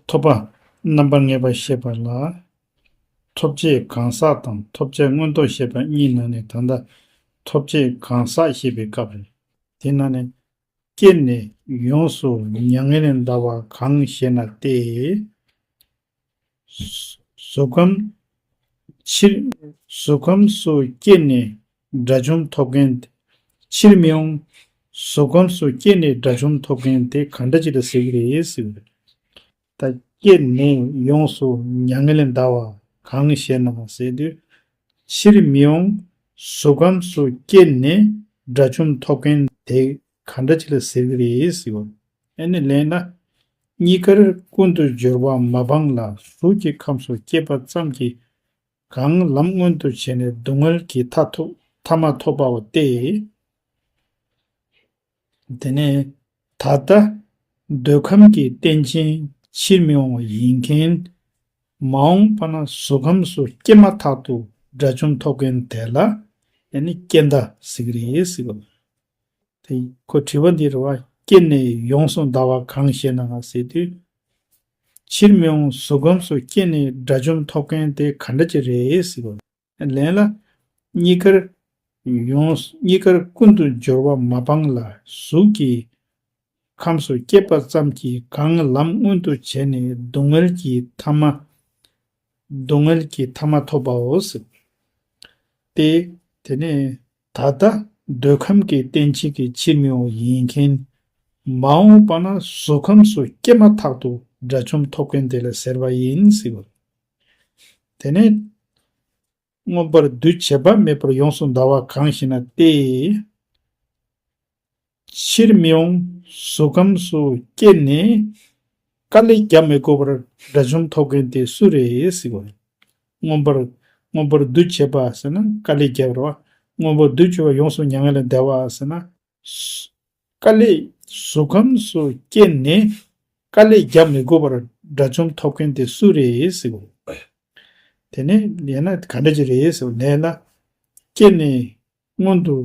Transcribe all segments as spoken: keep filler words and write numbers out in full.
ཐོབ་པ་རྣམ་པར་ངེས་པ་བཤད་པ་ལ། ཐོབ་བྱེད་གང་ཟག་དང་ཐོབ་བྱ་མངོན་རྟོགས་བཤད་པ་གཉིས་ནང་ནས་ད་ལྟ་ཐོབ་བྱེད་གང་ཟག་བཤད་པའི་སྐབས་རེད། དེ་ནང་ནས་སྐྱེས་ནས་ཡོངས་སུ་མྱ་ངན་ལས་འདའ་བ་གང་ཞེ་ན་སྟེ། གཟུགས་ཁམས་ཕྱིར། གཟུགས་ཁམས་སུ་སྐྱེས་ནས་དགྲ་བཅོམ་ཐོབ་མཁན། ཕྱིར་མི་འོང་། གཟུགས་ཁམས་སུ་སྐྱེས་ནས་དགྲ་བཅོམ་ཐོབ་མཁན་དེ་ག་འདྲ་ཅིག་ལ་ཟེར་གྱི་རེད་ཟེར་གྱི་རེད། ད་སྐྱེས་ནས་ཡོངས་སུ་མྱ་ངན་ལས་འདའ་བ་གང་ཞེ་ན་ཟེར་དུས། ཕྱིར་མི་འོང་། གཟུགས་ཁམས་སུ་སྐྱེས་ནས་དགྲ་བཅོམ་ཐོབ་མཁན་དེ་ག་འདྲ་ཅིག་ལ་ཟེར་གྱི་རེད་ཟེར་བ། ཨ་ནི་ལན་ལ། གཉིས་ཀར་ཀུན་ཏུ་སྦྱོར་བ་མ་སྤངས་ལ་གཟུགས་ཀྱི་ཁམས་སུ་སྐྱེས་པ་ཙམ་གྱིས་གང་ལམ་མངོན་དུ་བྱས་ནས་སྡུག་བསྔལ་གྱི་མཐའ་ཐོབ་མཐའ་མ་ཐོབ་པའོ་སྟེ། དེ་ནས་ད་ལྟ་འདོད་ཁམས་ཀྱི་རྟེན་ཅན་ཕྱིར་མི་འོང་བ་ཡིན་མཁན། མ་འོངས་པ་ན་གཟུགས་ཁམས་སུ་སྐྱེས་མ་ཐག་ཏུ་དགྲ་བཅོམ་ཐོབ་མཁན་དེ་ལ་ཡང་ནི་སྐྱེ་འདའ་ཟེར་གྱི་རེད་ཟེར་བ། དེ་ཁོ་དྲི་བ་འདི་རེད་བ། སྐྱེས་ནས་ཡོངས་སུ་འདའ་བ་གང་ཞེ་ན་ཟེར་དུས། ཕྱིར་མི་འོང་གཟུགས་ཁམས་སུ་སྐྱེས་ནས་དགྲ་བཅོམ་ཐོབ་མཁན་དེ་ག་འདྲ་ཅིག་རེད་ཟེར་བ། ལན་ལ། གཉིས་ཀར་ཡོངས་གཉིས་ཀར་ཀུན་ཏུ་སྦྱོར་བ་མ་སྤངས་ལ་གཟུགས་ཀྱི་ཁམས་སུ་སྐྱེས་པ་ཙམ་གྱིས་གང་ལམ་མངོན་དུ་བྱས་ནས་སྡུག་བསྔལ་གྱི་མཐའ་མ། སྡུག་བསྔལ་གྱི་མཐའ་མ་ཐོབ་པའོ་ཟེར། ཏེ། དེ་ནས་ད་ལྟ་འདོད་ཁམས་ཀྱི་རྟེན་ཅན་གྱི་ཕྱིར་མི་འོང་ཡིན་མཁན། མ་འོངས་པ་ན་གཟུགས་ཁམས་སུ་སྐྱེས་མ་ཐག་ཏུ་དགྲ་བཅོམ་ཐོབ་མཁན་དེ་ལ་ཟེར་བ་ཡིན་ཟེར་བ། དེ་ནས་མངོན་པར་འདུ་བྱེད་པ་མེད་པར་ཡོངས་སུ་འདའ་བ་གང་ཞེ་ན་སྟེ། ཕྱིར་མི་འོང་གཟུགས་ཁམས་སུ་སྐྱེས་ནས་དཀའ་ལས་རྒྱག་མི་དགོས་པར་དགྲ་བཅོམ་ཐོབ་མཁན་དེ་སུ་རེད་ཟེར་བ། མངོན་པར་མངོན་པར་འདུ་བྱེད་པ་ཟེར་ན་དཀའ་ལས་རྒྱག་རེད་བ། མངོན་པར་འདུ་བྱེད་པ་ཡོངས་སུ་མྱ་ངན་ལས་འདའ་བ་ཟེར་ན། དཀའ་ལས་གཟུགས་ཁམས་སུ་སྐྱེས་ནས་དཀའ་ལས་རྒྱག་མི་དགོས་པར་དགྲ་བཅོམ་ཐོབ་མཁན་དེ་སུ་རེད་ཟེར་བ། དེ་ནས་ཡིན་ན་ག་འདྲ་ཅིག་རེད་ཟེར་བ་ལན་ལ། སྐྱེས་ནས་མངོན་དུ་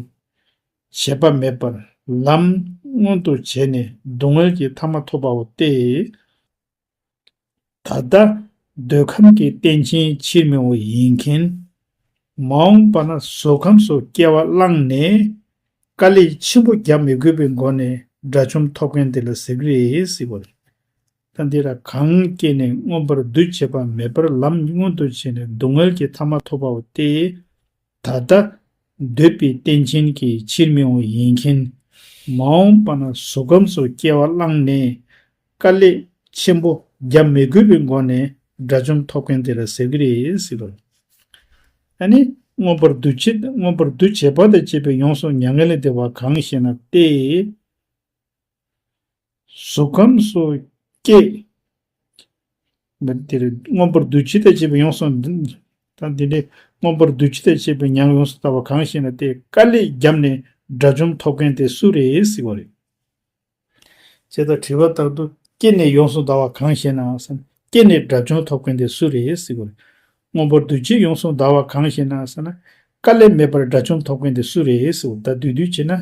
བྱེད་པ་མེད་པར་ལམ་མངོན་དུ་བྱས་ནས་སྡུག་བསྔལ་གྱི་མཐའ་མ་ཐོབ་པའོ་སྟེ། ད་ལྟ་འདོད་ཁམས་ཀྱི་རྟེན་ཅན་ཕྱིར་མི་འོང་ཡིན་མཁན། མ་འོངས་པ་ན་གཟུགས་ཁམས་སུ་སྐྱེ་བ་བླངས་ནས་དཀའ་ལས་ཆེན་པོ་རྒྱག་མི་དགོས་པའི་སྒོ་ནས་དགྲ་བཅོམ་ཐོབ་མཁན་དེ་ལ་ཟེར་གྱི་རེད་ཟེར་བ་རེད། ད་འདི་ལ་གང་སྐྱེས་ནས་མངོན་པར་འདུ་བྱེད་པ་མེད་པར་ལམ་མངོན་དུ་བྱས་ནས་སྡུག་བསྔལ་གྱི་མཐའ་མ་ཐོབ་པའོ་སྟེ། ད་ལྟ་འདོད་པའི་རྟེན་ཅན་གྱི་ཕྱིར་མི་འོང་ཡིན་མཁན། མ་འོངས་པ་ན་གཟུགས་ཁམས་སུ་སྐྱེ་བ་བླངས་ནས་དཀའ་ལས་ཆེན་པོ་རྒྱག་མི་དགོས་པའི་སྒོ་ནས་དགྲ་བཅོམ་ཐོབ་མཁན་དེ་ལ་ཟེར་གྱི་རེད་ཟེར་བ། ཨ་ནི་མངོན་པར་འདུ་བྱེད་མངོན་པར་འདུ་བྱེད་པ་དང་བཅས་པའི་ཡོངས་སུ་མྱ་ངན་ལས་འདའ་བ་གང་ཞེ་ན་སྟེ། གཟུགས་ཁམས་སུ་སྐྱེས། མི་དེར་མངོན་པར་འདུ་བྱེད་དང་བཅས་པའི་ཡོངས་སུ་འདུ། ད་འདི་འདྲའི་མངོན་པར་འདུ་བྱེད་དང་བཅས་པའི་མྱ་ངན་ཡོངས་སུ་འདའ་བ་གང་ཞེ་ན་སྟེ་དཀའ་ལས་བརྒྱབ་ནས་དགྲ་བཅོམ་ཐོབ་མཁན་དེ་སུ་རེད་ཟེར་བ་རེད། ཅེས་དང་དྲི་བ་ལྟར་དུ་སྐྱེས་ནས་ཡོངས་སུ་འདའ་བ་གང་ཞེ་ན་ཟེར་ན་སྐྱེས་ནས་དགྲ་བཅོམ་ཐོབ་མཁན་དེ་སུ་རེད་ཟེར་བ་རེད། མངོན་པར་འདུ་བྱེད་ཡོངས་སུ་འདའ་བ་གང་ཞེ་ན་ཟེར་ན་དཀའ་ལས་མེད་པར་དགྲ་བཅོམ་ཐོབ་མཁན་དེ་སུ་རེད་ཟེར་བ་ད་བསྡུས་བསྡུས་བྱས་ན།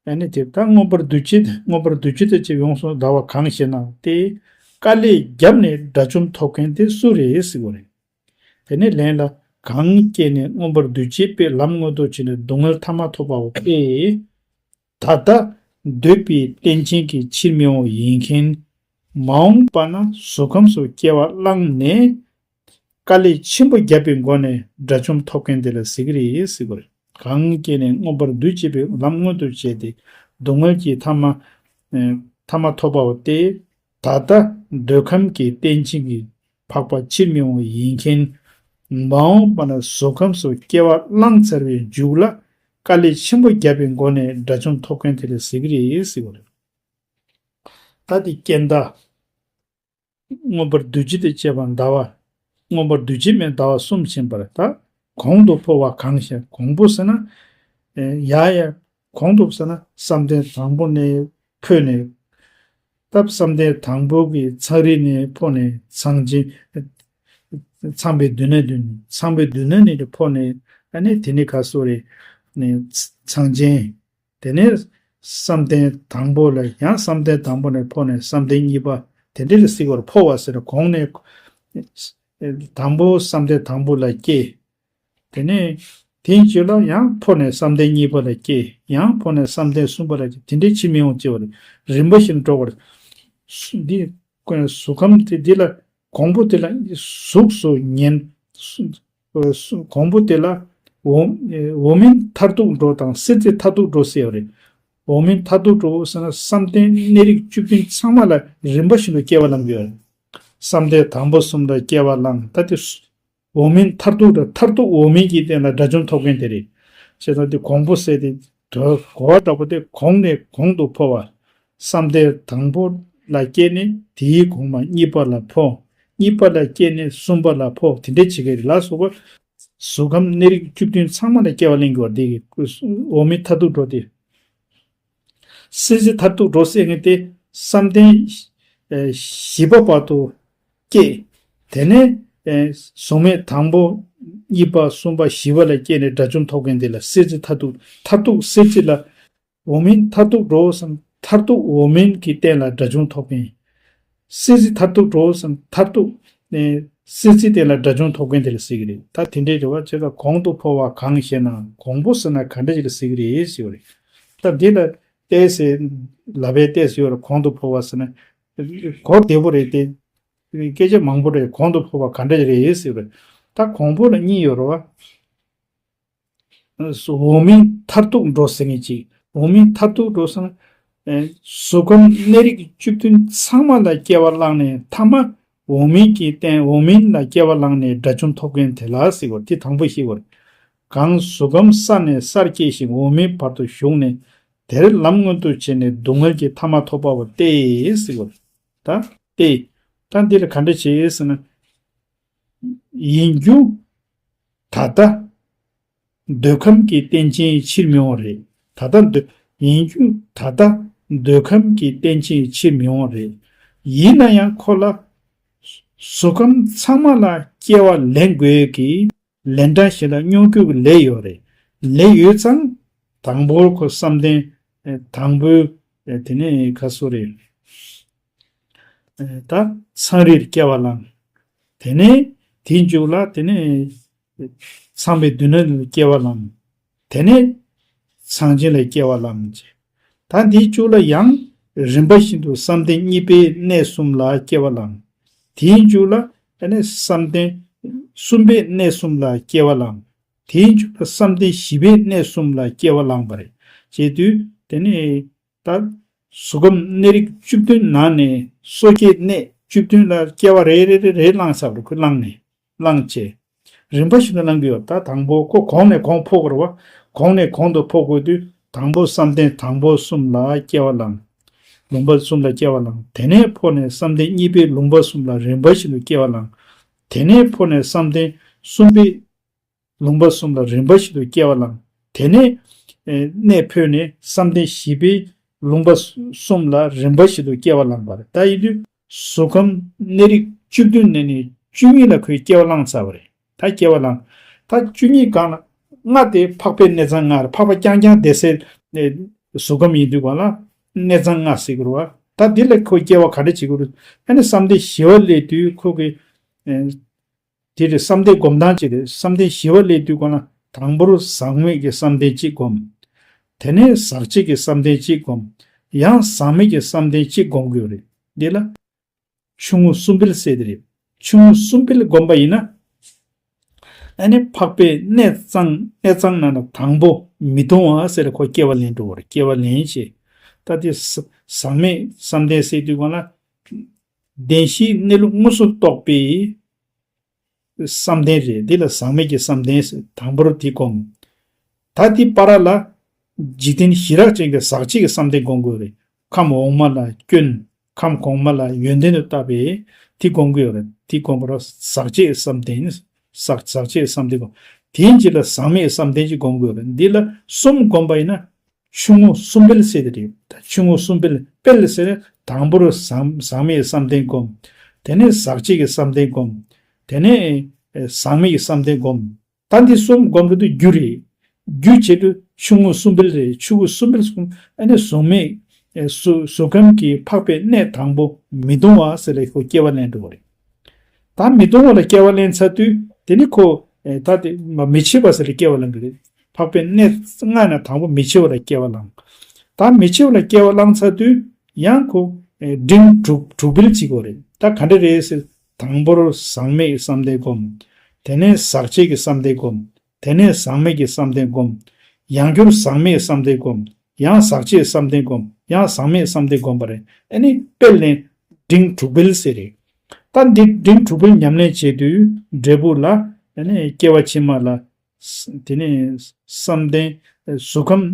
ཨ་ནི་དེ་ལྟར་མངོན་པར་འདུ་བྱེད་མངོན་པར་འདུ་བྱེད་དང་བཅས་པའི་ཡོངས་སུ་འདའ་བ་གང་ཞེ་ན་སྟེ། དཀའ་ལས་བརྒྱབ་ནས་དགྲ་བཅོམ་ཐོབ་མཁན་དེ་སུ་རེད་ཟེར་བ་རེད། དེ་ནས་ལན་ལ་གང་སྐྱེས་ནས་མངོན་པར་འདུ་བྱེད་པའི་ལམ་མངོན་དུ་བྱས་ནས་སྡུག་བསྔལ་མཐའ་མ་ཐོབ་པའོ་སྟེ། ད་ལྟ་འདོད་པའི་རྟེན་ཅན་གྱི་ཕྱིར་མི་འོང་ཡིན་མཁན། མ་འོངས་པ་ན་གཟུགས་ཁམས་སུ་སྐྱེ་བ་བླངས་ནས། དཀའ་ལས་ཆེན་པོ་བརྒྱབ་པའི་སྒོ་ནས་དགྲ་བཅོམ་ཐོབ་མཁན་དེ་ལ་ཟེར་གྱི་རེད་ཟེར་བ་རེད། གང་སྐྱེས་ནས་མངོན་པར་འདུ་བྱེད་པའི་ལམ་མངོན་དུ་བྱས་ཏེ་སྡུག་བསྔལ་གྱི་མཐའ་མ། ཨེ། མཐའ་མ་ཐོབ་པའོ་སྟེ། ད་ལྟ་འདོད་ཁམས་ཀྱི་རྟེན་ཅན་གྱི་འཕགས་པ་ཕྱིར་མི་འོང་ཡིན་མཁན། མ་འོངས་པ་ན་གཟུགས་ཁམས་སུ་སྐྱེ་བ་བླངས་ཚར་བའི་མཇུག་ལ་དཀའ་ལས་ཆེན་པོ་བརྒྱབ་པའི་སྒོ་ནས་དགྲ་བཅོམ་ཐོབ་མཁན་དེ་ལ་ཟེར་གྱི་རེད་ཟེར་བ་རེད། ད་དེ་སྐྱེ་འདའ། མངོན་པར་འདུ་བྱེད་དང་བཅས་པ་འདའ་བ། མངོན་པར་འདུ་བྱེད་མེད་འདའ་བ་གསུམ་ཕྱིན་པར་ད། གོང་དུ་འཕོ་བ་གང་ཞེ་གོང་འཕོ་ཟེར་ན། ཡ་ཡ། གོང་དུ་ཟེར་ན་བསམ་གཏན་དང་པོ་ནས་འཕོས་ནས། ད་བསམ་གཏན་དང་པོ་གི་ཚང་རིག་ནས་འཕོ་ནས་ཚངས་ཆེན། ཚངས་པའི་མདུན་ནས་མདུན་ཚངས་པའི་མདུན་ནས་ནས་འཕོ་ནས་ཨ་ནི་དེ་ནི་ག་སོ་རེ། ཚངས་ཆེན། དེ་ནས་བསམ་གཏན་དང་པོ་ལ་ཡང་བསམ་གཏན་དང་པོ་ནས་འཕོ་ནས་བསམ་གཏན་གཉིས་པ། དེ་འདྲ་ལ་ཟེར་བར་འཕོ་བ་ཟེར་ན་གོང་ནས་དང་པོ་བསམ་གཏན་དང་པོ་ལ་སྐྱེས། དེ་ནས་དེའི་རྗེས་ལ་ཡང་འཕོ་ནས་བསམ་གཏན་གཉིས་པ་ལ་སྐྱེས། ཡང་འཕོ་ནས་བསམ་གཏན་གསུམ་པ་ལ་སྐྱེས། དེ་འདྲའི་ཕྱིར་མི་འོང་ཅེས་པ་རེད། རིམ་པ་བཞིན་འགྲོ་བར། འདི་གཟུགས་ཁམས་དེ་འདི་ལ་གོང་པོ་དེ་ལ་གཟུགས་སུ་ཉན། གོང་པོ་དེ་ལ་འོག་འོག་མིན་མཐར་ཐུག་འགྲོ་དང་སྲིད་རྩེ་མཐར་ཐུག་འགྲོ་ཟེར་བ་རེད། འོག་མིན་མཐར་ཐུག་འགྲོ་ཟེར་ན་བསམ་གཏན་གནས་རིགས་བཅུ་བདུན་ཚང་མ་ལ་རིམ་པ་བཞིན་དུ་སྐྱེ་བ་བླང་གི་ཡོད་རེད། བསམ་གཏན་དང་པོ་གསུམ་ལ་སྐྱེ་བ་བླང་། ད་དེ་འོག་མིན་མཐར་ཐུག་དང་མཐར་ཐུག་འོག་མིན་གྱི་སྟེང་ལ་དགྲ་བཅོམ་ཐོབ་མཁན་དེ་རེད། བྱས་ཙང་དེ་གོང་པོ་ཟེར་ཏེ་དོ་གོ་བ་འདྲ་པོ་དེ་གོང་ནས་གོང་དུ་འཕོ་བ། བསམ་གཏན་དང་པོ་ལ་སྐྱེས་ནས་དེའི་གོང་མ་གཉིས་པ་ལ་འཕོ། གཉིས་པ་ལ་སྐྱེས་ནས་གསུམ་པ་ལ་འཕོ། དེ་འདྲ་བྱེད་ཀྱི་རེད་ལ་སོགས་པ། གཟུགས་ཁམས་གནས་རིགས་བཅུ་བདུན་ཚང་མ་ལ་སྐྱེ་བ་ལེན་དགོས་པ་འདི་གི་འོག་མིན་མཐར་ཐུག་འགྲོ་སྟེ། སྲིད་རྩེ་མཐར་ཐུག་འགྲོ་ཟེར་མཁན་དེ་བསམ་གཏན་བཞི་པ་བར་དུ་སྐྱེས། དེ་ནས་གཟུགས་མེད་དང་པོ་གཉིས་པ་གསུམ་པ་བཞི་པ་ལ་སྐྱེས་ནས་དགྲ་བཅོམ་ཐོབ་མཁན་དེ་ལ་སྲིད་རྩེ་མཐར་ཐུག་མཐར་ཐུག་སྲིད་རྩེ་ལ་འོག་མིན་མཐར་ཐུག་འགྲོ་བསམ་མཐར་ཐུག་འོག་མིན་གྱི་སྟེང་ལ་དགྲ་བཅོམ་ཐོབ་མཁན། སྲིད་རྩེ་མཐར་ཐུག་འགྲོ་བསམ་མཐར་ཐུག་ནས་སྲིད་རྩེའི་སྟེང་ལ་དགྲ་བཅོམ་ཐོབ་མཁན་དེ་ལ་ཟེར་གྱི་རེད། ད་དེ་འདྲའི་རེད་བ། བྱས་ཙང་གོང་དུ་འཕོ་བ་གང་ཞེ་ན་གོང་པོ་ཟེར་ན་ག་འདྲ་ཞིག་ལ་ཟེར་གྱི་རེད་ཟེར་བ་རེད། ད་འདི་ལ་ཏོག་ཙམ་ལབ་པའི་ཏོག་ཙམ་ཡོད་རེད། གོང་དུ་འཕོ་བ་ཟེར་ན་གོ་བདེ་པོ་རེད་དེ། སྐད་ཆ་མང་པོ་རེད། གོང་དུ་འཕོ་བ་ག་འདྲ་རེད་ཟེར་བ་རེད། ད་གོང་པོ་ལ་གཉིས་ཡོད་རེད་བ། འོག་མིན་མཐར་ཐུག་འགྲོ་ཟེར་མཁན་གཅིག་འོག་མིན་མཐར་ཐུག་འགྲོ་ཟེར་ན། གཟུགས་ཁམས་གནས་རིགས་བཅུ་བདུན་ཚང་མ་ལ་སྐྱེ་བ་བླངས་ནས་མཐའ་མ་འོག་མིན་གྱི་སྟེང་འོག་མིན་ལ་སྐྱེ་བ་བླངས་ནས་དགྲ་བཅོམ་ཐོབ་མཁན་དེ་ལ་ཟེར་བ་དེ་དང་པོ་ཤེས་དགོས། གང་གཟུགས་ཁམས་གསར་ནས་གསར་སྐྱེས་ཤིང་འོག་མིན་བར་དུ་ཞུགས་ནས་དེར་ལམ་མངོན་དུ་བྱས་ནས་སྡུག་བསྔལ་གྱི་ཐ་མ་ཐོབ་པ་པོ་སྟེ་ཟེར་བ་ད་སྟེ། ད་འདི་ལ་ག་འདྲ་བྱེད་ཟེར་ན། ཡིན་རྒྱུ་ད་ལྟ་འདོད་ཁམས་ཀྱི་རྟེན་ཅན་ཕྱིར་མི་འོང་རེད། ད་ལྟ་འདོད་ཡིན་རྒྱུ་ད་ལྟ་འདོད་ཁམས་ཀྱི་རྟེན་ཅན་ཕྱིར་མི་འོང་རེད། ཡིན་ན་ཡང་ཁོ་ལ་གཟུགས་ཁམས་ཚང་མ་ལ་སྐྱེ་བ་ལེན་དགོས་ཀྱི་ལན་གྲངས་ཤིག་ལ་མྱོང་འགྱུར་གྱི་ལས་ཡོད་རེད། ལས་ཡོད་ཙང་དང་པོར་ཁོ་བསམ་གཏན་དང་པོའི་དེ་ནས་ག་སོ་རེད། ད་ཚངས་རིར་སྐྱེ་བ་བླངས། དེ་ནས་དེའི་མཇུག་ལ་དེ་ནས་ཚངས་པའི་མདུན་ན་སྐྱེ་བ་བླངས། དེ་ནས་ཚངས་ཆེན་ལ་སྐྱེ་བ་བླངས་བྱས། ད་འདིའི་མཇུག་ལ་ཡང་རིམ་པ་བཞིན་དུ་བསམ་གཏན་གཉིས་པའི་གནས་གསུམ་ལ་སྐྱེ་བ་བླངས། དེའི་མཇུག་ལ་དེ་ནས་བསམ་གཏན་གསུམ་པའི་གནས་གསུམ་ལ་སྐྱེ་བ་བླངས། དེའི་མཇུག་ལ་བསམ་གཏན་བཞི་པའི་གནས་གསུམ་ལ་སྐྱེ་བ་བླངས་པ་རེད། བྱས་དུས་དེ་ནས། ད་གཟུགས་ཁམས་གནས་རིགས་བཅུ་བདུན་ནང་ནས་སོ་སྐྱེའི་གནས་བཅུ་བདུན་ལ་སྐྱེ་བ་རེ་རེ་རེ་རེ་བླངས་ཚར་བ་རེད། ཁོས་བླངས་ནས་བླངས་བྱས། རིམ་པ་བཞིན་དུ་བླང་གི་ཡོད། ད་དང་པོ་ཁོ་གོང་ནས་གོང་འཕོ་དགོས་རེད་བ། གོང་ནས་གོང་དུ་འཕོ་དགོས་དུས་དང་པོ་བསམ་གཏན་དང་པོ་གསུམ་ལ་སྐྱེ་བ་བླངས། ལུང་པ་གསུམ་ལ་སྐྱེ་བ་བླངས། དེ་ནས་འཕོ་ནས་བསམ་གཏན་གཉིས་པའི་ལུང་པ་གསུམ་ལ་རིམ་པ་བཞིན་དུ་སྐྱེ་བ་བླངས། དེ་ནས་འཕོ་ནས་བསམ་གཏན་གསུམ་པའི་ལུང་པ་གསུམ་ལ་རིམ་པ་བཞིན་དུ་སྐྱེ་བ་བླངས། དེ་ནས་ཨེ་གནས་འཕོས་ནས་བསམ་གཏན་བཞི་པའི་ལུང་པ་གསུམ་ལ་རིམ་པ་བཞིན་དུ་སྐྱེ་བ་བླངས་པ་རེད། ད་ཡིན་དུས་གཟུགས་ཁམས་གནས་རིགས་བཅུ་བདུན་ནས་ནི་བཅུ་གཉིས་ལ་ཁོས་སྐྱེ་བ་བླངས་ཚར་བ་རེད། ད་སྐྱེ་བ་བླངས། ད་བཅུ་གཉིས་སྒང་ལ་ལྔ་དེ་འཕགས་པའི་གནས་ཚང་ལྔ་རེད། འཕགས་པ་རྐྱང་རྐྱང་བསྡད་སའི་གཟུགས་ཁམས་ཡིན་དུས་སྒང་ལ་གནས་ཚང་ལྔ་ཟེར་གི་རེད་བ། ད་འདི་ལ་ཁོས་སྐྱེ་བ་ག་འདྲ་བྱེད་ཀྱི་རེད། ཨ་ནི་བསམ་གཏན་བཞི་པ་སླེབས་དུས་ཁོ་གི་ཨེ། དེ་རེད། བསམ་གཏན་སྒོམ་སྟངས་གཅིག་རེད། བསམ་གཏན་བཞི་པ་སླེབས་དུས་སྒང་ལ་དང་པོར་ཟག་མེད་ཀྱི་བསམ་གཏན་གཅིག་སྒོམ། དེ་ནས་ཟག་བཅས་ཀྱི་བསམ་གཏན་གཅིག་སྒོམ། ཡང་ཟག་མེད་ཀྱི་བསམ་གཏན་གཅིག་སྒོམ་དགོས་རེད། འདི་ལ་ཆུང་ངུ་གསུམ་འཕེལ་ཟེར་དེ་རེད། ཆུང་ངུ་གསུམ་འཕེལ་སྒོམ་པ་ཡིན་ན། ཨ་ནི་འཕགས་པའི་གནས་གཙང་གནས་གཙང་ནང་ན་དང་པོ་མི་གཏོང་བ་ཟེར་ཁོ་སྐྱེ་བ་ལེན་འགྲོ་བ་རེད། སྐྱེ་བ་ལེན་བྱེད། ད་དེ་ཟག་མེད་བསམ་གཏན་ཟེར་དུས་སྒང་ལ། བདེན་བཞིའི་གནས་ལུགས་དངོས་སུ་རྟོགས་པའི་བསམ་གཏན་རེད། འདི་ལ་ཟག་མེད་ཀྱི་བསམ་གཏན་ཟེར། དང་པོར་འདི་སྒོམ། ད་འདི་བར་ལ་འཇིག་རྟེན་ཞི་རགས་ཅན་གྱི་ཟག་བཅས་ཀྱི་བསམ་གཏན་སྒོམ་དགོས་རེད། ཁམས་འོག་མ་ལ་སྐྱོན། ཁམས་གོང་མ་ལ་ཡོན་ཏན་དུ་བཏགས་པས་འདི་སྒོམ་དགོས་རེད། འདི་སྒོམ་པར་ཟག་བཅས་བསམ་གཏན། ཟག་ཟག་བཅས་བསམ་གཏན་སྒོམ། དེའི་རྗེས་ལ་ཟག་མེད་བསམ་གཏན་གྱིས་སྒོམ་དགོས་རེད། འདི་ལ་གསུམ་སྒོམ་པ་ཡིན་ན། ཆུང་ངུ་གསུམ་འཕེལ་ཟེར་དེ་རེད། ད་ཆུང་ངུ་གསུམ་འཕེལ། འཕེལ་ཟེར་ན་དང་པོར་ཟག་ཟག་མེད་ཀྱི་བསམ་གཏན་སྒོམ། དེ་ནས་ཟག་བཅས་ཀྱི་བསམ་གཏན་སྒོམ། དེ་ནས་ཨེ་ཟག་མེད་ཀྱི་བསམ་གཏན་སྒོམ། ད་འདི་གསུམ་སྒོམ་རེད་དུ་རྒྱུ་རེད། རྒྱུ་བྱེད་དུ་ཆུང་ངུ་གསུམ་འཕེལ་རེད། ཆུང་ངུ་གསུམ་འཕེལ་གསུམ་ཨ་ནི་ཟག་མེད་ གཟུགས་གཟུགས་ཁམས་ཀྱི་འཕགས་པའི་གནས་དང་པོ་མི་གདུང་བ་ཟེར་ལ་ཁོ་སྐྱེ་བ་ལེན་འགྲོ་བ་རེད། ད་མི་གདུང་བ་ལ་སྐྱེ་བ་ལེན་ཚར་དུས་དེ་ནི་ཁོ་ད་དེ་མི་འཆི་བ་ཟེར་ལ་སྐྱེ་བ་ལེན་གྱི་རེད། འཕགས་པའི་གནས་ལྔ་ནས་དང་པོ་མི་འཆི་བ་ལ་སྐྱེ་བ་བླངས། ད་མི་འཆི་བ་ལ་སྐྱེ་བ་བླངས་ཚར་དུས་ཡང་ཁོ་འབྲིང་དྲུག་དྲུག་སྤེལ་བྱེད་དགོས་རེད། ད་ག་འདྲ་རེད་ཟེར། དང་པོར་ཟག་མེད་ཀྱི་བསམ་གཏན་བསྒོམ། དེ་ནས་ཟག་བཅས་ཀྱི་བསམ་གཏན་བསྒོམ། དེ་ནས་ཟག་མེད་ཀྱི་བསམ་གཏན་བསྒོམ། ཡང་བསྐྱར་ཟག་མེད་བསམ་གཏན་བསྒོམ། ཡང་ཟག་བཅས་བསམ་གཏན་བསྒོམ། ཡང་ཟག་མེད་བསམ་གཏན་བསྒོམ་པ་རེད། ཨ་ནི་སྤེལ་ནས་འབྲིང་དྲུག་སྤེལ་ཟེར་རེད། ད་འདི་འབྲིང་དྲུག་སྤེལ་ཉམས་ལེན་བྱེད་དུས་འབྲས་བུ་ལ་ཨ་ནི་སྐྱེ་བ་ཕྱི་མ་ལ་དེ་ནས་བསམ་གཏན་གཟུགས་ཁམས་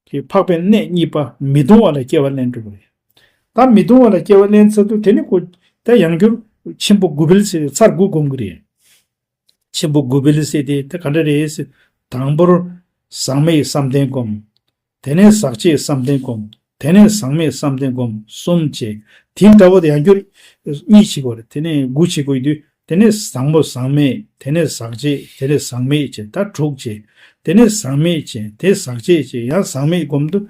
ཀྱི་འཕགས་པའི་གནས་གཉིས་པ་མི་གདུང་བ་ལ་སྐྱེ་བ་ལེན་འགྲོ་གི་རེད། ད་མི་གདུང་བ་ལ་སྐྱེ་བ་ལེན་ཚར་དུས་དེ་ནི་ཁོ་ད་ཡང་བསྐྱར་ཆེན་པོ་དགུ་སྤེལ་ཟེར་ཚར་དགུ་སྒོམ་གི་རེད། ཆེན་པོ་དགུ་སྤེལ་ཟེར་དེ་ད་ག་འདྲ་རེད་ཟེར། དང་པོར་ཟག་མེད་ཀྱི་བསམ་གཏན་བསྒོམ། དེ་ནས་ཟག་བཅས་བསམ་གཏན་བསྒོམ། དེ་ནས་ཟག་མེད་བསམ་གཏན་བསྒོམ། གསུམ་བྱས། དེ་འདྲ་བོ་དེ་ཡང་བསྐྱར་གཉིས་བྱེད་དགོས་རེད། དེ་ནས་དགུ་བྱེད་དགོས་དུས་དེ་ནས་དང་པོ་ཟག་མེད། དེ་ནས་ཟག་བཅས། དེ་ནས་ཟག་མེད་བྱས། ད་དྲུག་བྱས། དེ་ནས་ཟག་མེད་བྱས། དེ་ཟག་བཅས་བྱས། ཡང་ཟག་མེད་བསྒོམ་དུས་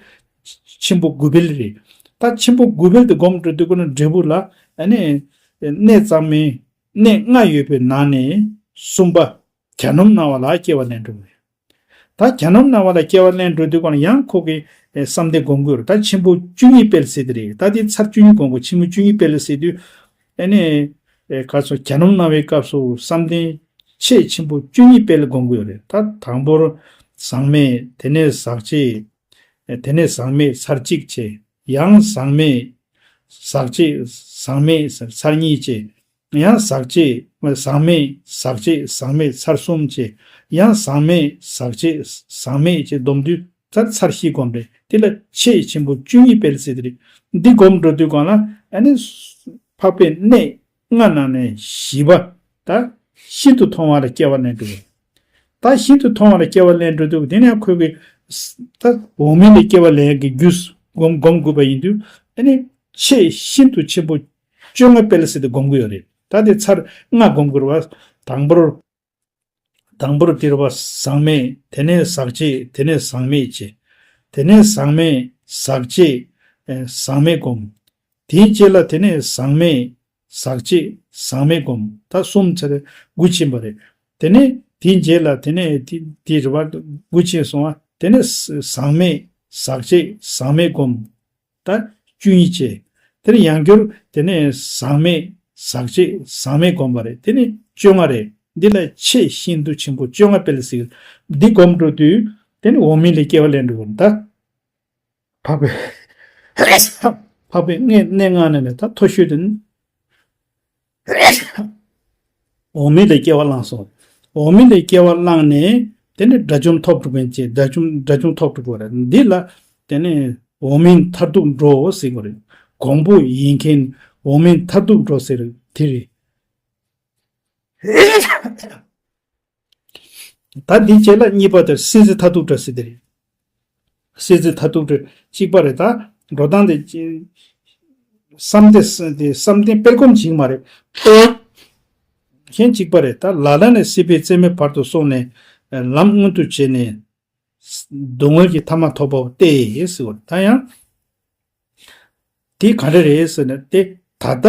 ཆེན་པོ་དགུ་སྤེལ་རེད། ད་ཆེན་པོ་དགུ་སྤེལ་དེ་བསྒོམ་འགྲོ་དུས་ཁོ་ན་འབྲས་བུ་ལ་ཨ་ནི་གནས་གཙང་མའི་གནས་ལྔ་ཡོད་པའི་ནང་ནས་གསུམ་པ་གྱ་ནོམ་སྣང་བ་ལ་སྐྱེ་བ་ལེན་འགྲོ་གི་རེད། ད་གྱ་ནོམ་སྣང་བ་ལ་སྐྱེ་བ་ལེན་འགྲོ་དུས་གང་ལ་ཡང་ཁོ་གི་ཨེ་བསམ་གཏན་སྒོམ་དགོས་རེད། ད་ཆེན་པོ་བཅུ་གཉིས་སྤེལ་ཟེར་དེ་རེད། ད་དེ་ཚར་བཅུ་གཉིས་སྒོམ་དགོས། ཆེན་པོ་བཅུ་གཉིས་སྤེལ་ཟེར་དུས་ཨ་ནི་ཨེ་ག་སོ་གྱ་ནོམ་སྣང་བའི་སྐབས་སུ་བསམ་གཏན་ཆེས་ཆེན་པོ་བཅུ་གཉིས་སྤེལ་སྒོམ་དགོས་རེད། ད་དང་པོར་ཟག་མེད། དེ་ནས་ཟག་བཅས། ཨེ་དེ་ནས་ཟག་མེད་ཚར་གཅིག་བྱས། ཡང་ཟག་མེད་ཟག་བཅས། ཟག་མེད་ཚར་གཉིས་བྱས། ཡང་ཟག་བཅས། ཟག་མེད་ཟག་བཅས། ཟག་མེད་ཚར་གསུམ་བྱས། ཡང་ཟག་མེད་ཟག་བཅས། ཟག་མེད་བྱས་བསྡོམས་དུས་ཚར་ཚར་བཞི་སྒོམ་རེད། དེ་ལ་ཆེས་ཆེན་པོ་བཅུ་གཉིས་སྤེལ་ཟེར་དེ་རེད། འདི་སྒོམ་འགྲོ་དུས་གང་ལ་ཨ་ནི་འཕགས་པའི་གནས་ལྔ་ནང་ནས་བཞི་པ་ད་ཤིན་ཏུ་མཐོང་བ་ལ་སྐྱེ་བ་ལེན་འགྲོ་གི་རེད། ད་ཤིན་ཏུ་མཐོང་བ་ལ་སྐྱེ་བ་ལེན་འགྲོ་དུས་དེ་ནས་ཁོས་གི་ད་འོག་མིན་ལ་སྐྱེ་བ་ལེན་གྱི་རྒྱུ་སྒོམ་སྒོམ་དགོས་པ་ཡིན་དུས་ཨ་ནི་ཆེས་ཤིན་ཏུ་ཆེན་པོ་བཅོ་ལྔ་སྤེལ་ཟེར་ཏེ་སྒོམ་གྱི་ཡོད་རེད། ད་དེ་ཚར་ལྔ་སྒོམ་དགོས་རེད་བ། དང་པོར་དང་པོར་དེར་བ་ཟག་མེད། དེ་ནས་ཟག་བཅས། དེ་ནས་ཟག་མེད་བྱས། དེ་ནས་ཟག་མེད་ཟག་བཅས། ཨེ་ཟག་མེད་སྒོམ། དེའི་རྗེས་ལ་དེ་ནས་ཟག་མེད་ཟག་བཅས། ཟག་མེད་སྒོམ། ད་གསུམ་ཚར་དགུ་ཕྱིན་པ་རེད། དེ་ནས་དེའི་རྗེས་ལ་དེ་ནས་དེ་དེ་རེད་བ། དགུ་ཕྱིན་སོང་བ། དེ་ནས་ཟག་མེད་ཟག་བཅས། ཟག་མེད་སྒོམ། ད་བཅུ་གཉིས་བྱས། དེ་ནས་ཡང་བསྐྱར་དེ་ནས་ཟག་མེད་ཟག་བཅས། ཟག་མེད་སྒོམ་པ་རེད། དེ་ནས་བཅོ་ལྔ་རེད། འདི་ལ་ཆེས་ཤིན་ཏུ་ཆེན་པོ་བཅོ་ལྔ་སྤེལ་ཟེར། འདི་སྒོམ་འགྲོ་དུས་དེ་ནས་འོག་མིན་ལ་སྐྱེ་བ་ལེན་འགྲོ་གི་རེད། ད་འཕགས་པའི་འཕགས་པའི་གནས་གནས་ལྔ་ནས་ནི་ད་མཐོ་ཤོས་དེ་ནི་འོག་མིན་ལ་སྐྱེ་བ་བླངས་སོང་། འོག་མིན་ལ་སྐྱེ་བ་བླངས་ནས་དེ་ནི་དགྲ་བཅོམ་ཐོབ་འགྲོ་མཁན་བཅས་དགྲ་བཅོམ་དགྲ་བཅོམ་ཐོབ་འགྲོ་དགོས་རེད། འདི་ལ་དེ་ནི་འོག་མིན་མཐར་ཐུག་འགྲོ་ཟེར་དགོས་རེད། གོང་བུ་ཡིན་མཁན་འོག་མིན་མཐར་ཐུག་འགྲོ་ཟེར་དེ་རེད། ད་འདི་རྗེས་ལ་གཉིས་པ་དེར་སྲིད་རྩེ་མཐར་ཐུག་འགྲོ་ཟེར་དེ་རེད། སྲིད་རྩེ་མཐར་ཐུག་འགྲོ་གཅིག་པ་རེད། ད་འགྲོ་སྟངས་དེ་བསམ་གཏན་དེ་བསམ་གཏན་སྤེལ་སྒོམ་བྱེད་ཀྱི་མ་རེད། གཞན་གཅིག་པ་རེད། ད་ལ་ལ་ནས་སྲིད་པའི་རྩེ་མོའི་བར་དུ་སོང་ནས་ལམ་མངོན་དུ་བྱས་ནས་སྡུག་བསྔལ་གྱི་མཐའ་མ་ཐོབ་པའོ་སྟེ་ཟེར་བ་ད་ཡང་། དེ་ག་འདྲ་རེད་ཟེར་ན་སྟེ། ད་ལྟ་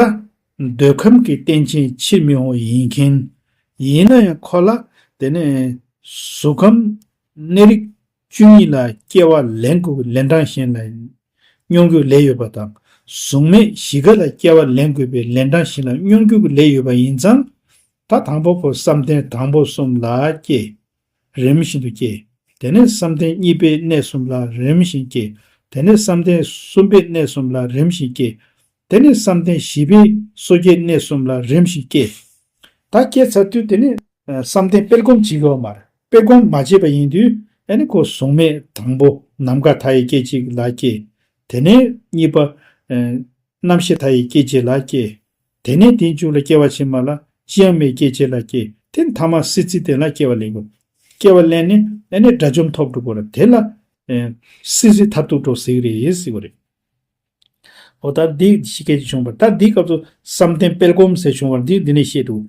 འདོད་ཁམས་ཀྱི་རྟེན་ཅན་ཕྱིར་མི་འོང་ཡིན་མཁན། ཡིན་ན་ཡང་ཁོ་ལ་དེ་ནས་གཟུགས་ཁམས་གནས་རིགས་བཅུ་གཉིས་ལ་སྐྱེ་བ་ལེན་དགོས་ཀྱི་ལན་གྲངས་གཞན་ལ་སྙོམས་འཇུག་ལས་ཡོད་པ་དང་། གཟུགས་མེད་བཞི་ཀ་ལ་སྐྱེ་བ་ལེན་དགོས་པའི་ལན་གྲངས་གཞན་ལ་སྙོམས་འཇུག་གི་ལས་ཡོད་པ་ཡིན་ཙང་། ད་དང་པོ་ཁོ་བསམ་གཏན་དང་པོ་གསུམ་ལ་སྐྱེ། རིམ་བཞིན་དུ་སྐྱེ། དེ་ནས་བསམ་གཏན་གཉིས་པའི་གནས་གསུམ་ལ་རིམ་བཞིན་སྐྱེ། དེ་ནས་བསམ་གཏན་གསུམ་པའི་གནས་གསུམ་ལ་རིམ་བཞིན་སྐྱེ། དེ་ནས་བསམ་གཏན་བཞི་པའི་སོ་སྐྱེའི་གནས་གསུམ་ལ་རིམ་བཞིན་སྐྱེ། ད་སྐྱེ་ཚར་དུས་དེ་ནས་ཨ་བསམ་གཏན་སྤེལ་སྒོམ་བྱེད་དགོས་པ་མ་རེད། སྤེལ་སྒོམ་མ་བྱས་པ་ཡིན་དུས་ཨ་ནི་ཁོ་གཟུགས་མེད་དང་པོ་ནམ་མཁའ་མཐའ་ཡས་སྐད་ཅིག་ལ་སྐྱེ། དེ་ནས་གཉིས་པ་ཨ་རྣམ་ཤེས་མཐའ་ཡས་སྐད་ཅིག་ལ་སྐྱེ། དེ་ནས་དེའི་མཇུག་ལ་སྐྱེ་བ་ཕྱི་མ་ལ་ཅི་ཡང་མེད་སྐད་ཅིག་ལ་སྐྱེ། དེ་མཐའ་མ་སྲིད་རྩེ་གདན་ལ་སྐྱེ་བ་ལེན་དགོས། སྐྱེ་བ་ལེན་ནས་ཨ་ནི་དགྲ་བཅོམ་ཐོབ་འགྲོ་དགོས་རེད། དེ་ལ་ཨེ་སྲིད་རྩེ་མཐར་ཐུག་འགྲོ་ཟེར་གི་རེད་ཟེར་གི་རེད། འོ་ད་འདི་ཤི་སྐད་ཅིག་བྱུང་བ་ད་འདི་སྐབས་སུ་བསམ་གཏན་སྤེལ་སྒོམ་ཟེར་བྱུང་བ་འདི་འདི་ནས་བཤད་འདུག་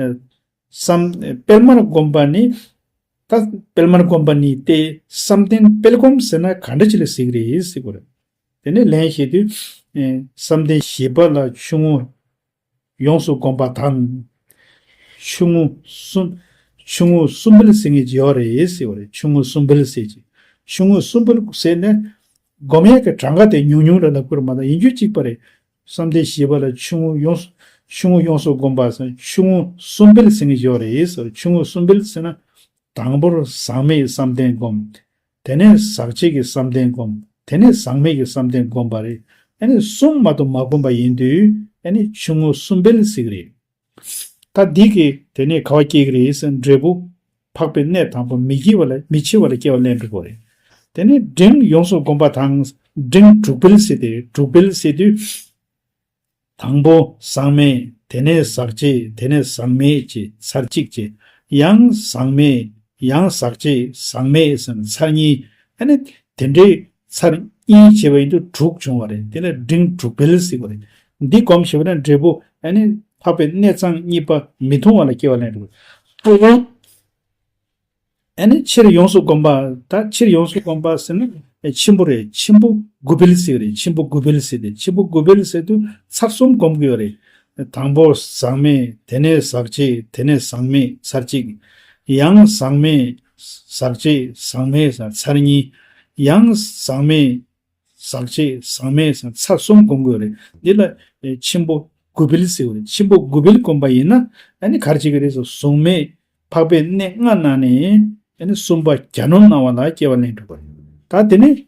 ཨེ་བསམ་སྤེལ་མར་བསྒོམ་པ་ནི། ད་སྤེལ་མར་བསྒོམ་པ་ནི་སྟེ་བསམ་གཏན་སྤེལ་སྒོམ་ཟེར་ན་ག་འདྲ་ཅིག་ལ་ཟེར་གི་རེད་ཟེར་གི་རེད། དེ་ནས་ལན་བཤད་དུས། ཨེ། བསམ་གཏན་བཞི་པ་ལ་ཆུང་ངུ་ཡོངས་སུ་བསྒོམ་པ་དང་། ཆུང་ངུ་གསུམ། ཆུང་ངུ་གསུམ་འཕེལ་ཟེར་མཁན་ཅིག་ཡོད་རེད་ཟེར་བ་རེད། ཆུང་ངུ་གསུམ་འཕེལ་ཟེར་གྱི། ཆུང་ངུ་གསུམ་འཕེལ་ཟེར་ནས་སྒོམ་ཡས་ཀྱི་གྲངས་ཀ་དེ་ཉུང་ཉུང་རེད་ལབ་དགོས་རེད་མ་གཏོགས། ཡིན་རྒྱུ་གཅིག་པ་རེད། བསམ་གཏན་བཞི་པ་ལ་ཆུང་ངུ་ཡོངས་སུ། ཆུང་ངུ་ཡོངས་སུ་བསྒོམ་པ་ཟེར། ཆུང་ངུ་གསུམ་འཕེལ་ཟེར་མཁན་ཅིག་ཡོད་རེད་ཟེར། ཆུང་ངུ་གསུམ་འཕེལ་ཟེར་ན། དང་པོར་ཟག་མེད་བསམ་གཏན་བསྒོམ། དེ་ནས་ཟག་བཅས་ཀྱི་བསམ་གཏན་བསྒོམ། དེ་ནས་ཟག་མེད་ཀྱི་བསམ་གཏན་བསྒོམ་པ་རེད། ཨ་ནི་གསུམ་མ་གཏོགས་མ་བསྒོམ་པ་ཡིན་དུས། ཨ་ནི་ཆུང་ངུ་གསུམ་འཕེལ་ཟེར་གྱི་རེད། ད་འདི་གིས་དེ་ནས་ག་པར་སྐྱེ་གི་རེད་ཟེར་ན། འབྲས་བུ་འཕགས་པའི་གནས་དང་པོ་མི་སྐྱེ་བ་ལ། མི་འཆི་བ་ལ་སྐྱེ་བ་ལེན་འགྲོ་གི་རེད། དེ་ནས་འབྲིང་ཡོངས་སུ་བསྒོམ་པ་དང་། འབྲིང་དྲུག་འཕེལ་ཟེར་ཏེ། དྲུག་འཕེལ་ཟེར་དུས། དང་པོ་ཟག་མེད། དེ་ནས་ཟག་བཅས། དེ་ནས་ཟག་མེད་བྱས་ཚར་གཅིག་བྱས། ཡང་ཟག་མེད། ཡང་ཟག་བཅས། ཟག་མེད་ཟེར་ནས་ཚར་གཉིས། ཨ་ནི་དེ་འདྲའི་ཚར་གཉིས་བྱས་པ་ཡིན་དུས་དྲུག་བྱུང་བ་རེད། དེ་ལ་འབྲིང་དྲུག་འཕེལ་ཟེར་བ་རེད། འདི་སྒོམ་ཞེས་པ་ན་འབྲས་བུ། ཨ་ནི་འཕགས་པའི་གནས་གཙང་གཉིས་པ་མི་མཐོང་བ་ལ་སྐྱེ་བ་ལེན་འགྲོ། ཨ་ནི་ཕྱིར་ཡོངས་སུ་བསྒོམ་པ། ད་ཕྱིར་ཡོངས་སུ་བསྒོམ་པ་ཟེར་ན་ཆེན་པོ་རེད། ཆེན་པོ་དགུ་འཕེལ་ཟེར་རེད། ཆེན་པོ་དགུ་འཕེལ་ཟེར་ཏེ། ཆེན་པོ་དགུ་འཕེལ་ཟེར་དུས་ཚར་གསུམ་བསྒོམ་དགོས་རེད། དང་པོ་ཟག་མེད། དེ་ནས་ཟག་བཅས། དེ་ནས་ཟག་མེད་ཚར་གཅིག། ཡང་ཟག་མེད། ཟག་བཅས། ཟག་མེད་ཚར་གཉིས། ཡང་ཟག་མེད། ཟག་བཅས། ཟག་མེད་ཚར་གསུམ་བསྒོམ་དགོས་རེད། འདི་ལ་ཆེན་པོ་དགུ་འཕེལ་ཟེར་བ་རེད། ཆེན་པོ་དགུ་འཕེལ་བསྒོམ་པ་ཡིན་ན། ཨ་ནི་ག་རེ་བྱེད་ཀྱི་རེད་ཟེར། གཟུགས་མེད་འཕགས་པའི་གནས་ལྔ་ནང་ནས། ཨ་ནི་གསུམ་པ་གྱ་ནོམ་སྣང་བ་ལ་སྐྱེ་བ་ལེན་འགྲོ་བ་རེད། ད་དེ་ནས་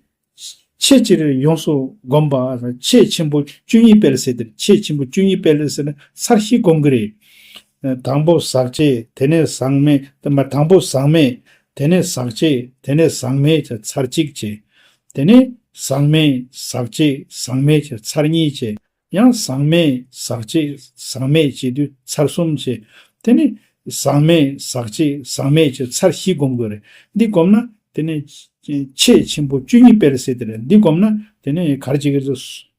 ཆེས་ཆེར་ཡོངས་སུ་བསྒོམ་པ། ཆེས་ཆེན་པོ་བཅུ་གཉིས་འཕེལ་ཟེར་དེ། ཆེས་ཆེན་པོ་བཅུ་གཉིས་འཕེལ་ཟེར་ན་ཚར་བཞི་བསྒོམ་གྱི་རེད། དང་པོ་ཟག་བཅས། དེ་ནས་ཟག་མེད། དང་པོ་ཟག་མེད། དེ་ནས་ཟག་བཅས། དེ་ནས་ཟག་མེད་ཚར་གཅིག་བྱས། དེ་ནས་ཟག་མེད། ཟག་བཅས། ཟག་མེད་ཚར་གཉིས་བྱས། ཡང་ཟག་མེད། ཟག་བཅས། ཟག་མེད་བྱེད་དུས་ཚར་གསུམ་བྱས། དེ་ནས་ཟག་མེད། ཟག་བཅས། ཟག་མེད་བྱས་ཚར་བཞི་བསྒོམ་དགོས་རེད། འདི་བསྒོམ་ན་དེ་ནས་ཆེས་ཆེན་པོ་བཅུ་གཉིས་འཕེལ་ཟེར་དེ་རེད། འདི་བསྒོམ་ན་དེ་ནས་ག་རེ་བྱེད་ཀྱི་རེད།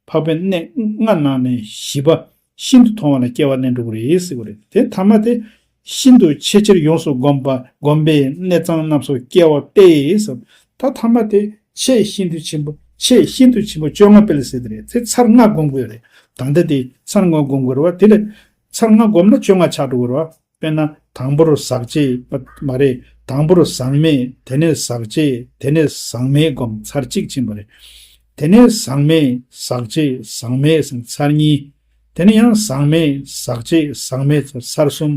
འཕགས་པའི་གནས་ལྔ་ནང་ནས་བཞི་པ་ཤིན་ཏུ་མཐོང་བ་ལ་སྐྱེ་བ་ལེན་འགྲོ་གི་རེད་ཟེར་བ་རེད། དེ་ཐ་མ་དེ། ཤིན་ཏུ་ཆེས་ཆེར་ཡོངས་སུ་བསྒོམ་པ། བསྒོམ་པས་གནས་གཙང་རྣམས་སུ་སྐྱེ་བ་སྟེ་ཟེར། ད་ཐ་མ་དེ་ཆེས་ཤིན་ཏུ་ཆེན་པོ། ཆེས་ཤིན་ཏུ་ཆེན་པོ་བཅོ་ལྔ་འཕེལ་ཟེར་དེ་རེད། དེ་ཚར་ལྔ་བསྒོམ་དགོས་རེད། ད་ལྟ་དེ་ཚར་ལྔ་བསྒོམ་དགོས་རེད་བ། དེ་ལས་ཚར་ལྔ་བསྒོམ་ན་བཅོ་ལྔ་ཆགས་འགྲོ་གི་རེད་བ། དཔེར་ན་དང་པོར་ཟག་བཅས་མ་རེད། དང་པོར་ཟག་མེད། དེ་ནས་ཟག་བཅས། དེ་ནས་ཟག་མེད་བསྒོམ་ཚར་གཅིག་ཕྱིན་པ་རེད། དེ་ནས་ཟག་མེད། ཟག་བཅས། ཟག་མེད་ཚར་གཉིས། དེ་ནས་ཡང་ཟག་མེད། ཟག་བཅས། ཟག་མེད་ཚར་གསུམ།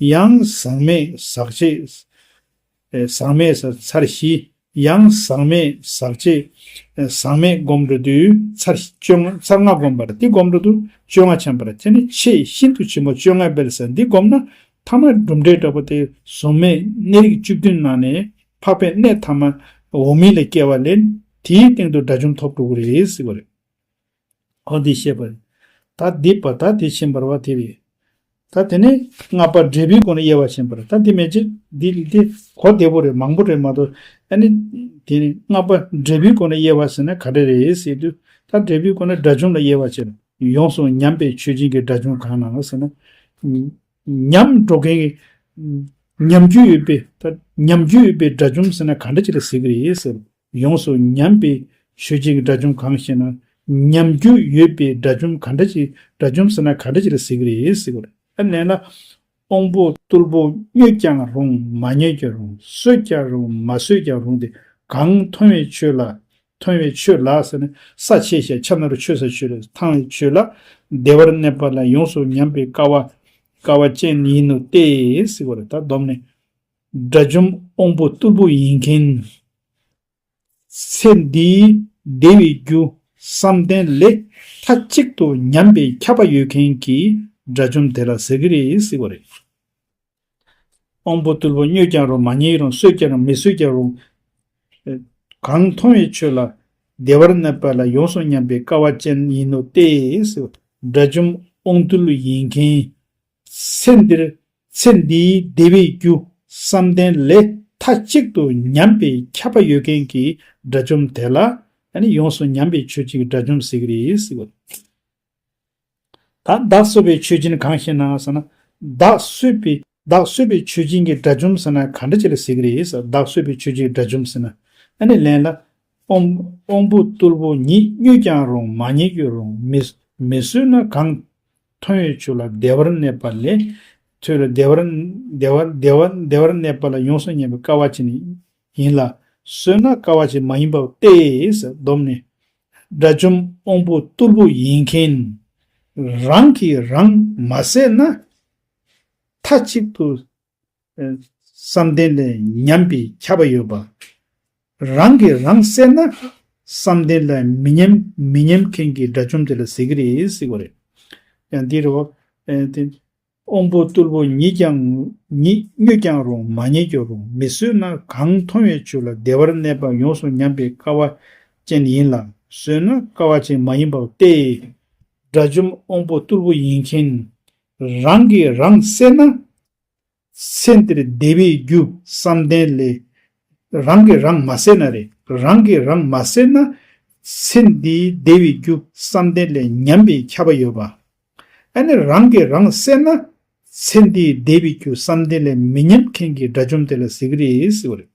ཡང་ཟག་མེད། ཟག་བཅས། ཨེ། ཟག་མེད་ཚར་བཞི། ཡང་ཟག་མེད། ཟག་བཅས། ཨེ། ཟག་མེད་བསྒོམ་འགྲོ་དུས་ཚར་བཅོ་ལྔ། ཚར་ལྔ་བསྒོམ་པ་རེད། དེ་བསྒོམ་འགྲོ་དུས་བཅོ་ལྔ་ཆགས་པ་རེད། དེ་ནི་ཆེས་ཤིན་ཏུ་ཆེན་པོ་བཅོ་ལྔ་འཕེལ་ཟེར། འདི་བསྒོམ་ན་ཐ་མ་གྲུབ་འབྲས་འདྲ་པོ་དེ་གཟུགས་མེད་གནས་རིགས་བཅུ་བདུན་ནང་ནས་འཕགས་པའི་གནས་ཐ་མ་འོག་མིན་ལ་སྐྱེ་བ་ལེན། དེའི་སྟེང་དུ་དགྲ་བཅོམ་ཐོབ་འགྲོ་གི་རེད་ཟེར་བ་རེད། འོ་འདི་བཤད་པ་རེད། ད་འདི་པ་ད་དེ་ཕྱིན་པ་རེད་བ། དེ་རེད། ད་དེ་ནས་ལྔ་པ་འབྲས་བུའི་སྒོ་ནས་དབྱེ་བ་ཕྱིན་པ་རེད། ད་འདི་མན་ཆད་འདི་འདི་གོ་བདེ་པོ་རེད། མང་པོ་རེད་མ་གཏོགས། ཨ་ནི་དེ་ནས་ལྔ་པ་འབྲས་བུའི་སྒོ་ནས་དབྱེ་བ་ཟེར་ན་ག་འདྲ་རེད་ཟེར་དུས། ད་འབྲས་བུའི་སྒོ་ནས་དགྲ་བཅོམ་ལ་དབྱེ་བ་ཕྱེ་ན། ཡོངས་སུ་ཉམས་པའི་ཆོས་ཅན་གྱི་དགྲ་བཅོམ་གང་ན་ཟེར་ན། ཉམས་འགྲོ་མཁན་གྱི། ཉམས་རྒྱུ་ཡོད་པའི། ད་ཉམས་རྒྱུ་ཡོད་པའི་དགྲ་བཅོམ་ཟེར་ན་ག་འདྲ་ཅིག་ལ་ཟེར་གྱི་རེད་ཟེར། ཡོངས་སུ་ཉམས་པའི་ཆོས་ཅན་གྱི་དགྲ་བཅོམ་གང་ཞེ་ན། ཉམས་རྒྱུ་ཡོད་པའི་དགྲ་བཅོམ་ག་འདྲ་ཅིག་དགྲ་བཅོམ་ཟེར་ན་ག་འདྲ་ཅིག་ལ་ཟེར་གྱི་རེད་ཟེར་གྱི་རེད། ཨ་ནས་ན། དབང་པོ་རྟུལ་པོ་མྱོས་ཀྱང་རུང་། མ་མྱོས་ཀྱང་རུང་། གསོད་ཀྱང་རུང་། མ་གསོད་ཀྱང་རུང་སྟེ། གང་མཐོང་བའི་ཆོས་ལ། མཐོང་བའི་ཆོས་ལ་ཟེར་ན་ས་ཆེ་ཞེས་ཁྱབ་ན་རུ་ཆོས་ས་ཆོས་ལ་མཐོང་བའི་ཆོས་ལ་བདེ་བར་གནས་པ་ལ་ཡོངས་སུ་ཉམས་པའི་དཀའ་བ། དཀའ་བ་ཅན་ཡིན་ནོ་སྟེ་ཟེར་བ་རེད། ད་སྡོམ་ནས། དགྲ་བཅོམ་དབང་པོ་རྟུལ་པོ་ཡིན་མཁན། ཚེ་འདིའི་བདེ་བའི་རྒྱུ་བསམ་གཏན་ལས་མཐའ་གཅིག་ཏུ་ཉམས་པའི་ཁྱབ་པ་ཡོད་མཁན་གྱི་དགྲ་བཅོམ་དེ་ལ་ཟེར་གྱི་རེད་ཟེར་བ་རེད། དབང་པོ་རྟུལ་པོ་མྱོས་ཀྱང་རུང་། མ་མྱོས་རུང་། གསོད་ཀྱང་རུང་། མི་གསོད་ཀྱང་རུང་། གང་མཐོང་བའི་ཆོས་ལ་བདེ་བར་གནས་པ་ལ་ཡོངས་སུ་ཉམས་པའི་དཀའ་བ་ཅན་ཡིན་ནོ་སྟེ་ཟེར། དགྲ་བཅོམ་དབང་རྟུལ་ཡིན་མཁན། ཚེ་འདིར། ཚེ་འདིའི་བདེ་བའི་རྒྱུ་བསམ་གཏན་ལས་མཐའ་གཅིག་ཏུ་ཉམས་པའི་ཁྱབ་པ་ཡོད་མཁན་གྱི་དགྲ་བཅོམ་དེ་ལ་ཨ་ནི་ཡོངས་སུ་ཉམས་པའི་ཆོས་ཅན་གྱི་དགྲ་བཅོམ་ཟེར་གྱི་རེད་ཟེར་བ། ད་བདག་གསོད་པའི་ཆོས་ཅན་གང་ཞེ་ན་ཟེར་ན། བདག་གསོད་པའི། བདག་གསོད་པའི་ཆོས་ཅན་གྱི་དགྲ་བཅོམ་ཟེར་ན་ག་འདྲ་ཅིག་ལ་ཟེར་གྱི་རེད་ཟེར། བདག་གསོད་པའི་ཆོས་ཅན་གྱི་དགྲ་བཅོམ་ཟེར་ན། ཨ་ནི་ལན་ལ། དབང་དབང་པོ་རྟུལ་པོ་ཉིད་མྱོས་ཀྱང་རུང་མ་མྱོས་ཀྱང་རུང་མི་མི་གསོད་ན་གང་མཐོང་བའི་ཆོས་ལ་བདེ་བར་གནས་པ་ལས། ཆོས་ལ་བདེ་བར་བདེ་བར་བདེ་བར་བདེ་བར་གནས་པ་ལ་ཡོངས་སུ་ཉམས་པའི་དཀའ་བ་ཅན་ཡིན་ལ། གསོད་ན་དཀའ་བ་ཅན་མ་ཡིན་པ་སྟེ། ཟེར་སྡོམ་ནི། དགྲ་བཅོམ་དབང་པོ་རྟུལ་པོ་ཡིན་མཁན། རང་གིས་རང་མ་བསད་ན། མཐའ་གཅིག་ཏུ་བསམ་གཏན་ལས་ཉམས་པའི་ཁྱབ་པ་ཡོད་པ། རང་གིས་རང་བསད་ན་བསམ་གཏན་ལས་མི་ཉམས་མི་ཉམས་མཁན་གྱི་དགྲ་བཅོམ་དེ་ལ་ཟེར་གྱི་རེད་ཟེར་བ་རེད། ཡང་འདི་རེད་བ། ཨེ་དེ་དབང་པོ་རྟུལ་པོ་ཉིད་ཀྱང་ཉིད་མྱོས་ཀྱང་རུང་མ་མྱོས་ཀྱང་རུང་མི་གསོད་ན་གང་མཐོང་བའི་ཆོས་ལ་བདེ་བར་གནས་པ་ཡོངས་སུ་ཉམས་པའི་དཀའ་བ་ཅན་ཡིན་ལ། གསོད་ན་དཀའ་བ་ཅན་མ་ཡིན་པ་སྟེ། དགྲ་བཅོམ་དབང་པོ་རྟུལ་པོ་ཡིན་མཁན། རང་གིས་རང་བསད་ན། ཚེ་འདིར་བདེ་བའི་རྒྱུ་བསམ་གཏན་ལས། རང་གིས་རང་མ་བསད་ན་རེད། རང་གིས་རང་མ་བསད་ན། ཚེ་འདིའི་བདེ་བའི་རྒྱུ་བསམ་གཏན་ལས་ཉམས་པའི་ཁྱབ་པ་ཡོད་པ། ཨ་ནི་རང་གིས་རང་བསད་ན། ཚེ་འདིའི་བདེ་བའི་རྒྱུ་བསམ་གཏན་ལས་མི་ཉམས་མཁན་གྱི་དགྲ་བཅོམ་དེ་ལ་ཟེར་གྱི་རེད་ཟེར་བ་རེད།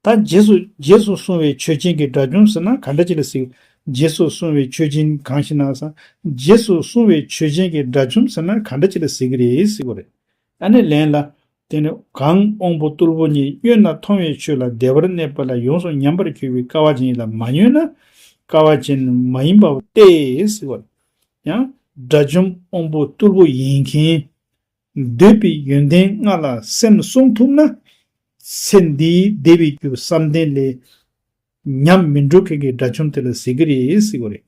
ད་རྗེས་སུ་རྗེས་སུ་བསྲུང་བའི་ཆོས་ཅན་གྱི་དགྲ་བཅོམ་ཟེར་ན་ག་འདྲ་ཅིག་ལ་ཟེར། རྗེས་སུ་བསྲུང་བའི་ཆོས་ཅན་གང་ཞིག་ན་ཟེར། རྗེས་སུ་བསྲུང་བའི་ཆོས་ཅན་གྱི་དགྲ་བཅོམ་ཟེར་ན་ག་འདྲ་ཅིག་ལ་ཟེར་གྱི་རེད་ཟེར་བ་རེད། ཨ་ནི་ལན་ལ། དེ་ནི་གང་དབང་པོ་རྟུལ་པོ་ཉིད་མྱོས་ན་མཐོང་བའི་ཆོས་ལ་བདེ་བར་གནས་པ་ལ་ཡོངས་སུ་ཉམས་པར་གྱུར་པའི་དཀའ་བ་ཅན་ཡིན་ལ་མ་མྱོས་ན་དཀའ་བ་ཅན་མ་ཡིན་པ་སྟེ་ཟེར་བ་རེད། ཡང་དགྲ་བཅོམ་དབང་པོ་རྟུལ་པོ་ཡིན་མཁན། འདོད་པའི་ཡོན་ཏན་ལྔ་ལ་སེམས་བསྲུང་ཐུབ་ན། ཚེ་འདིའི་བདེ་བའི་རྒྱུ་བསམ་གཏན་ལས་ཉམས་མི་འགྲོ་མཁན་གྱི་དགྲ་བཅོམ་དེ་ལ་ཟེར་གྱི་རེད་ཟེར་བ་རེད།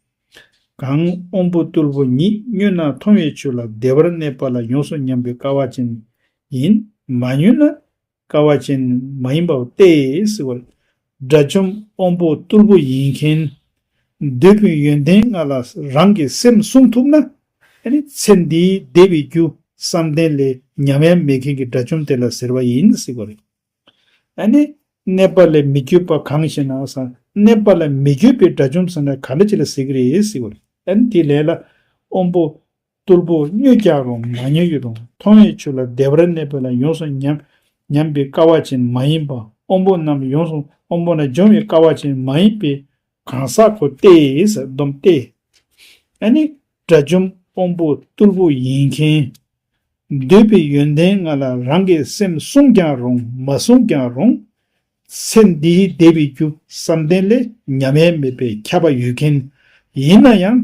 གང་དབང་པོ་རྟུལ་པོ་ཉིད་མྱོས་ན་མཐོང་བའི་ཆོས་ལ་བདེ་བར་གནས་པ་ལ་ཡོངས་སུ་ཉམས་པའི་དཀའ་བ་ཅན་ཡིན། མ་མྱོས་ན་དཀའ་བ་ཅན་མ་ཡིན་པ་སྟེ་ཟེར་བ་རེད། དགྲ་བཅོམ་དབང་པོ་རྟུལ་པོ་ཡིན་མཁན། འདོད་པའི་ཡོན་ཏན་ལྔ་ལ་རང་གི་སེམས་བསྲུང་ཐུབ་ན། ཨ་ནི་ཚེ་འདིའི་བདེ་བའི་རྒྱུ་བསམ་གཏན་ལས་ཉམས་ཡ་མེད་མཁན་གྱི་དགྲ་བཅོམ་དེ་ལ་ཟེར་བ་ཡིན་ཟེར་བ་རེད། ཨ་ནི་གནས་པ་ལས་མི་འགྱུར་བ་གང་ཞེ་ན་ཟེར། གནས་པ་ལས་མི་འགྱུར་བའི་དགྲ་བཅོམ་ཟེར་ན་ག་འདྲ་ཅིག་ལ་ཟེར་གྱི་རེད་ཟེར་བ་རེད། ཨ་ནི་དེའི་ལན་ལ། དབང་པོ་རྟུལ་པོ་མྱོས་ཀྱང་རུང་མ་མྱོས་ཀྱང་རུང་མཐོང་བའི་ཆོས་ལ་བདེ་བར་གནས་པ་ལ་ཡོངས་སུ་ཉམས་ཉམས་པའི་དཀའ་བ་ཅན་མ་ཡིན་པ། དབང་པོ་རྣམས་ཡོངས་སུ་དབང་པོ་རྣམས་འཇོམས་པའི་དཀའ་བ་ཅན་མ་ཡིན་པའི་གང་ཟག་གོ་སྟེ་ཟེར་སྡོམ་སྟེ། ཨ་ནི་དགྲ་བཅོམ་དབང་པོ་རྟུལ་པོ་ཡིན་མཁན། འདོད་པའི་ཡོན་ཏན་ལྔ་ལ་རང་གི་སེམས་བསྲུང་ཀྱང་རུང་མ་བསྲུང་ཀྱང་རུང་། ཚེ་འདིའི་བདེ་བའི་རྒྱུ་བསམ་གཏན་ལས་ཉམས་ཡ་མེད་པའི་ཁྱབ་པ་ཡོད་མཁན། ཡིན་ན་ཡང་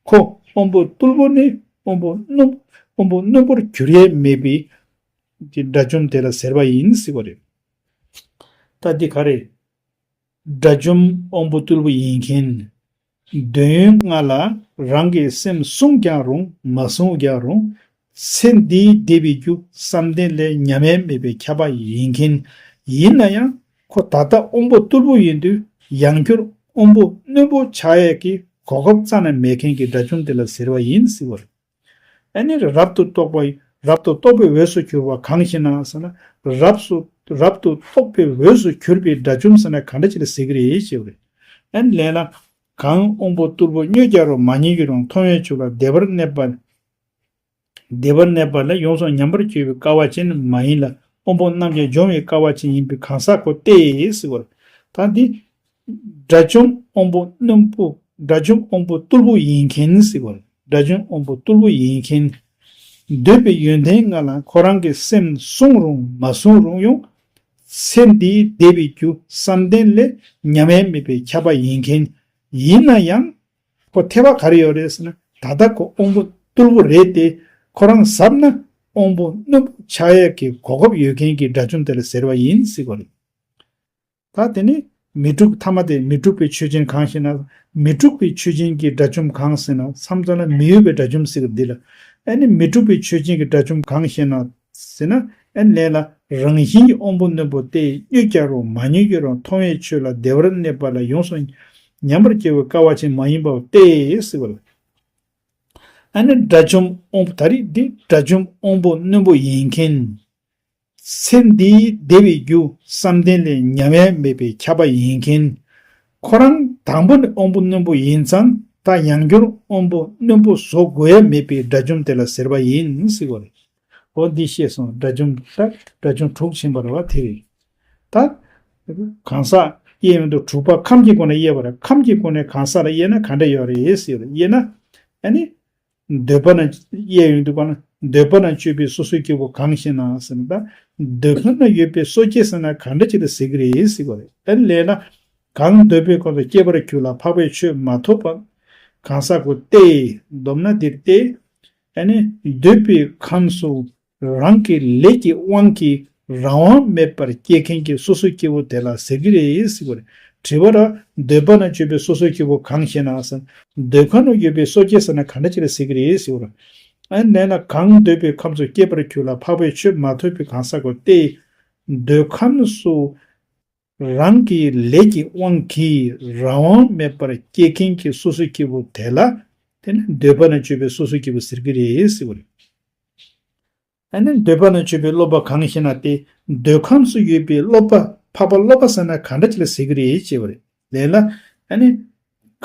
ཁོ་དབང་པོ་རྟུལ་པོ་ནི་དབང་པོ་རྣོན་དབང་པོ་རྣོན་པོར་གྱུར་ཡས་མེད་པའི་དགྲ་བཅོམ་དེ་ལ་ཟེར་བ་ཡིན་ཟེར་བ་རེད། ད་འདི་ག་རེ། དགྲ་བཅོམ་དབང་པོ་རྟུལ་པོ་ཡིན་མཁན། འདོད་ཡོན་ལྔ་ལ་རང་གི་སེམས་བསྲུང་ཀྱང་རུང་མ་བསྲུང་ཀྱང་རུང་། ཚེ་འདིའི་བདེ་བའི་རྒྱུ་བསམ་གཏན་ལས་ཉམས་ཡས་མེད་པའི་ཁྱབ་པ་ཡིན་མཁན། ཡིན་ན་ཡང་ཁོ་ད་ལྟ་དབང་པོ་རྟུལ་པོ་ཡིན་དུས་ཡང་བསྐྱར་དབང་པོ་རྣོན་པོ་ཆགས་ཡས་ཀྱི་གོ་སྐབས་རྩ་ནས་མེད་མཁན་གྱི་དགྲ་བཅོམ་དེ་ལ་ཟེར་བ་ཡིན་ཟེར་བ་རེད། ཨ་ནི་རབ་ཏུ་རྟོག་པ་རབ་ཏུ་རྟོག་པའི་འོས་སུ་གྱུར་པ་གང་ཞེ་ན་ཟེར་ན། རབ་སུ་རབ་ཏུ་རྟོག་པའི་འོས་སུ་གྱུར་པའི་དགྲ་བཅོམ་ཟེར་ན་ག་འདྲ་ཅིག་ལ་ཟེར་གྱི་རེད་ཞེས་པ་རེད། ཨ་ནི་ལན་ལ། གང་དབང་པོ་རྟུལ་པོ་མྱོས་ཀྱང་རུང་མ་མྱོས་ཀྱང་རུང་མཐོང་བའི་ཆོས་ལ་བདེ་བར་གནས་པ། བདེ་བར་གནས་པ་ལ་ཡོངས་སུ་ཉམས་པར་གྱུར་པའི་དཀའ་བ་ཅན་མ་ཡིན་ལ་དབང་པོ་རྣམས་ཀྱང་འཇོམས་པའི་དཀའ་བ་ཅན་ཡིན་པའི་གང་ཟག་གོ་སྟེ་ཟེར་བ་རེད། ད་འདི། དགྲ་བཅོམ་དབང་པོ་རྣོན་པོ་དགྲ་བཅོམ་དབང་པོ་རྟུལ་པོ་ཡིན་མཁན་ཟེར་བ་རེད། དགྲ་བཅོམ་དབང་པོ་རྟུལ་པོ་ཡིན་མཁན། འདོད་པའི་ཡོན་ཏན་ལྔ་ལ་ཁོ་རང་གི་སེམས་བསྲུང་རུང་མ་བསྲུང་རུང་ཡང་། ཚེ་འདིའི་བདེ་བའི་རྒྱུ་བསམ་གཏན་ལས་ཉམས་ཡས་མེད་པའི་ཁྱབ་པ་ཡིན་མཁན། ཡིན་ན་ཡང་། ཁོ་ཐེ་བ་ག་རེ་ཡོད་རེད་ཟེར་ན། ད་ལྟ་ཁོ་དབང་པོ་རྟུལ་པོ་རེད་དེ། ཁོ་རང་ཟབ་ན་དབང་པོ་རྣོན་པོ་ཆགས་ཡས་ཀྱི་གོ་སྐབས་ཡོད་མཁན་གྱི་དགྲ་བཅོམ་དེ་ལ་ཟེར་བ་ཡིན་ཟེར་བ་རེད། ད་དེ་ནི་མི་འཁྲུགས་ཐ་མ་དེ་མི་འཁྲུགས་པའི་ཆོས་ཅན་གང་ཞེ་ན། མི་འཁྲུགས་པའི་ཆོས་ཅན་གྱི་དགྲ་བཅོམ་གང་ཟེར་ན་མཚམས་མཚམས་ལ་མི་གཡོ་བའི་དགྲ་བཅོམ་ཟེར་གི་འདི་ལ། ཨ་ནི་མི་འཁྲུགས་པའི་ཆོས་ཅན་གྱི་དགྲ་བཅོམ་གང་ཞེ་ན་ཟེར་ན། ཨ་ནི་ལན་ལ་རང་བཞིན་གྱི་དབང་པོ་རྣོན་པོ་སྟེ་མྱོས་ཀྱང་རུང་མ་མྱོས་ཀྱང་རུང་མཐོང་བའི་ཆོས་ལ་བདེ་བར་གནས་པ་ལ་ཡོངས་སུ་ཉམས་པར་བྱ་བའི་དཀའ་བ་ཅན་མ་ཡིན་པ་སྟེ་ཟེར་བ་ལ། ཨ་ནི་དགྲ་བཅོམ་དབང་པོ་ད་རེས་འདི་དགྲ་བཅོམ་དབང་པོ་རྣོན་པོ་ཡིན་མཁན། ཚེ་འདིའི་བདེ་བའི་རྒྱུ་བསམ་གཏན་ལས་ཉམས་ཡས་མེད་པའི་ཁྱབ་པ་ཡིན་མཁན། ཁོ་རང་དང་པོ་ནས་དབང་པོ་རྣོན་པོ་ཡིན་ཙང་ད་ཡང་བསྐྱར་དབང་པོ་རྣོན་པོ་བཟོ་དགོས་ཡ་མེད་པའི་དགྲ་བཅོམ་དེ་ལ་ཟེར་བ་ཡིན་ཟེར་བ་རེད། འོ་འདི་ཤེས་སོང་། དགྲ་བཅོམ་ད་དགྲ་བཅོམ་དྲུག་ཕྱིན་པ་རེད་བ་དེ་རེད། ད་གང་ཟག་ དབྱེ་ཡོང་དུས་དྲུག་པ་ཁམས་ཀྱི་སྒོ་ནས་དབྱེ་བ་རེད། ཁམས་ཀྱི་སྒོ་ནས་གང་ཟག་ལ་དབྱེ་ན་ག་འདྲ་ཡོད་རེད་ཟེར་བ་རེད། དབྱེ་ན། ཨ་ནི། འདོད་པ་ན་དབྱེ་ཡོང་དུས་གང་ན་འདོད་པ་ན་སྤྱོད་པའི་སོ་སོའི་སྐྱེ་བོ་གང་ཞེ་ན་ཟེར་ན། ད་འདོད་ཁམས་ན་ཡོད་པའི་སོ་སྐྱེ་ཟེར་ན་ག་འདྲ་ཅིག་ལ་ཟེར་གི་རེད་ཟེར་བ་རེད། ཨ་ནི་ལན་ལ། གང་འདོད་པའི་ཁམས་སུ་སྐྱེས་པར་གྱུར་ལ་འཕགས་པའི་ཆོས་མ་ཐོབ་པ་གང་ཟག་གོ་སྟེ། བསྡོམས་ན་འདིར་སྟེ། ཨ་ནི་འདོད་པའི་ཁམས་སུ་རང་གི་ལས་ཀྱི་དབང་གིས་རང་དབང་མེད་པར་སྐྱེ་མཁན་གྱི་སོ་སོའི་སྐྱེ་བོ་དེ་ལ་ཟེར་གྱི་རེད་ཟེར་བ་རེད། དྲི་བ་ར། འདོད་པ་ན་སྤྱོད་པའི་སོ་སོའི་སྐྱེ་བོ་གང་ཞེ་ན་ཟེར། འདོད་ཁམས་ན་ཡོད་པའི་སོ་སྐྱེ་ཟེར་ན་ག་འདྲ་ཅིག་ལ་ཟེར་གྱི་རེད་ཟེར་བ་རེད། ཨ་ནི་ལན་ལ་གང་འདོད་པའི་ཁམས་སུ་སྐྱེས་པར་གྱུར་ལ་འཕགས་པའི་ཆོས་མ་ཐོབ་པའི་གང་ཟག་གོ་སྟེ། འདོད་ཁམས་སུ་རང་གི་ལས་ཀྱི་དབང་གིས་རང་དབང་མེད་པར་སྐྱེ་མཁན་གྱི་སོ་སོའི་སྐྱེ་བོ་དེ་ལ། དེ་ནི་འདོད་པ་ན་སྤྱོད་པའི་སོ་སོའི་སྐྱེ་བོ་ཟེར་གྱི་རེད་ཟེར་བ་རེད། ཨ་ནི་འདོད་པ་ན་སྤྱོད་པའི་སློབ་པ་གང་ཞེ་ན་སྟེ། འདོད་ཁམས་སུ་ཡོད་པའི་སློབ་པ་འཕགས་པ་སློབ་པ་ཟེར་ན་ག་འདྲ་ཅིག་ལ་ཟེར་གྱི་རེད་ཅེས་པ་རེད། ལན་ལ། ཨ་ནི།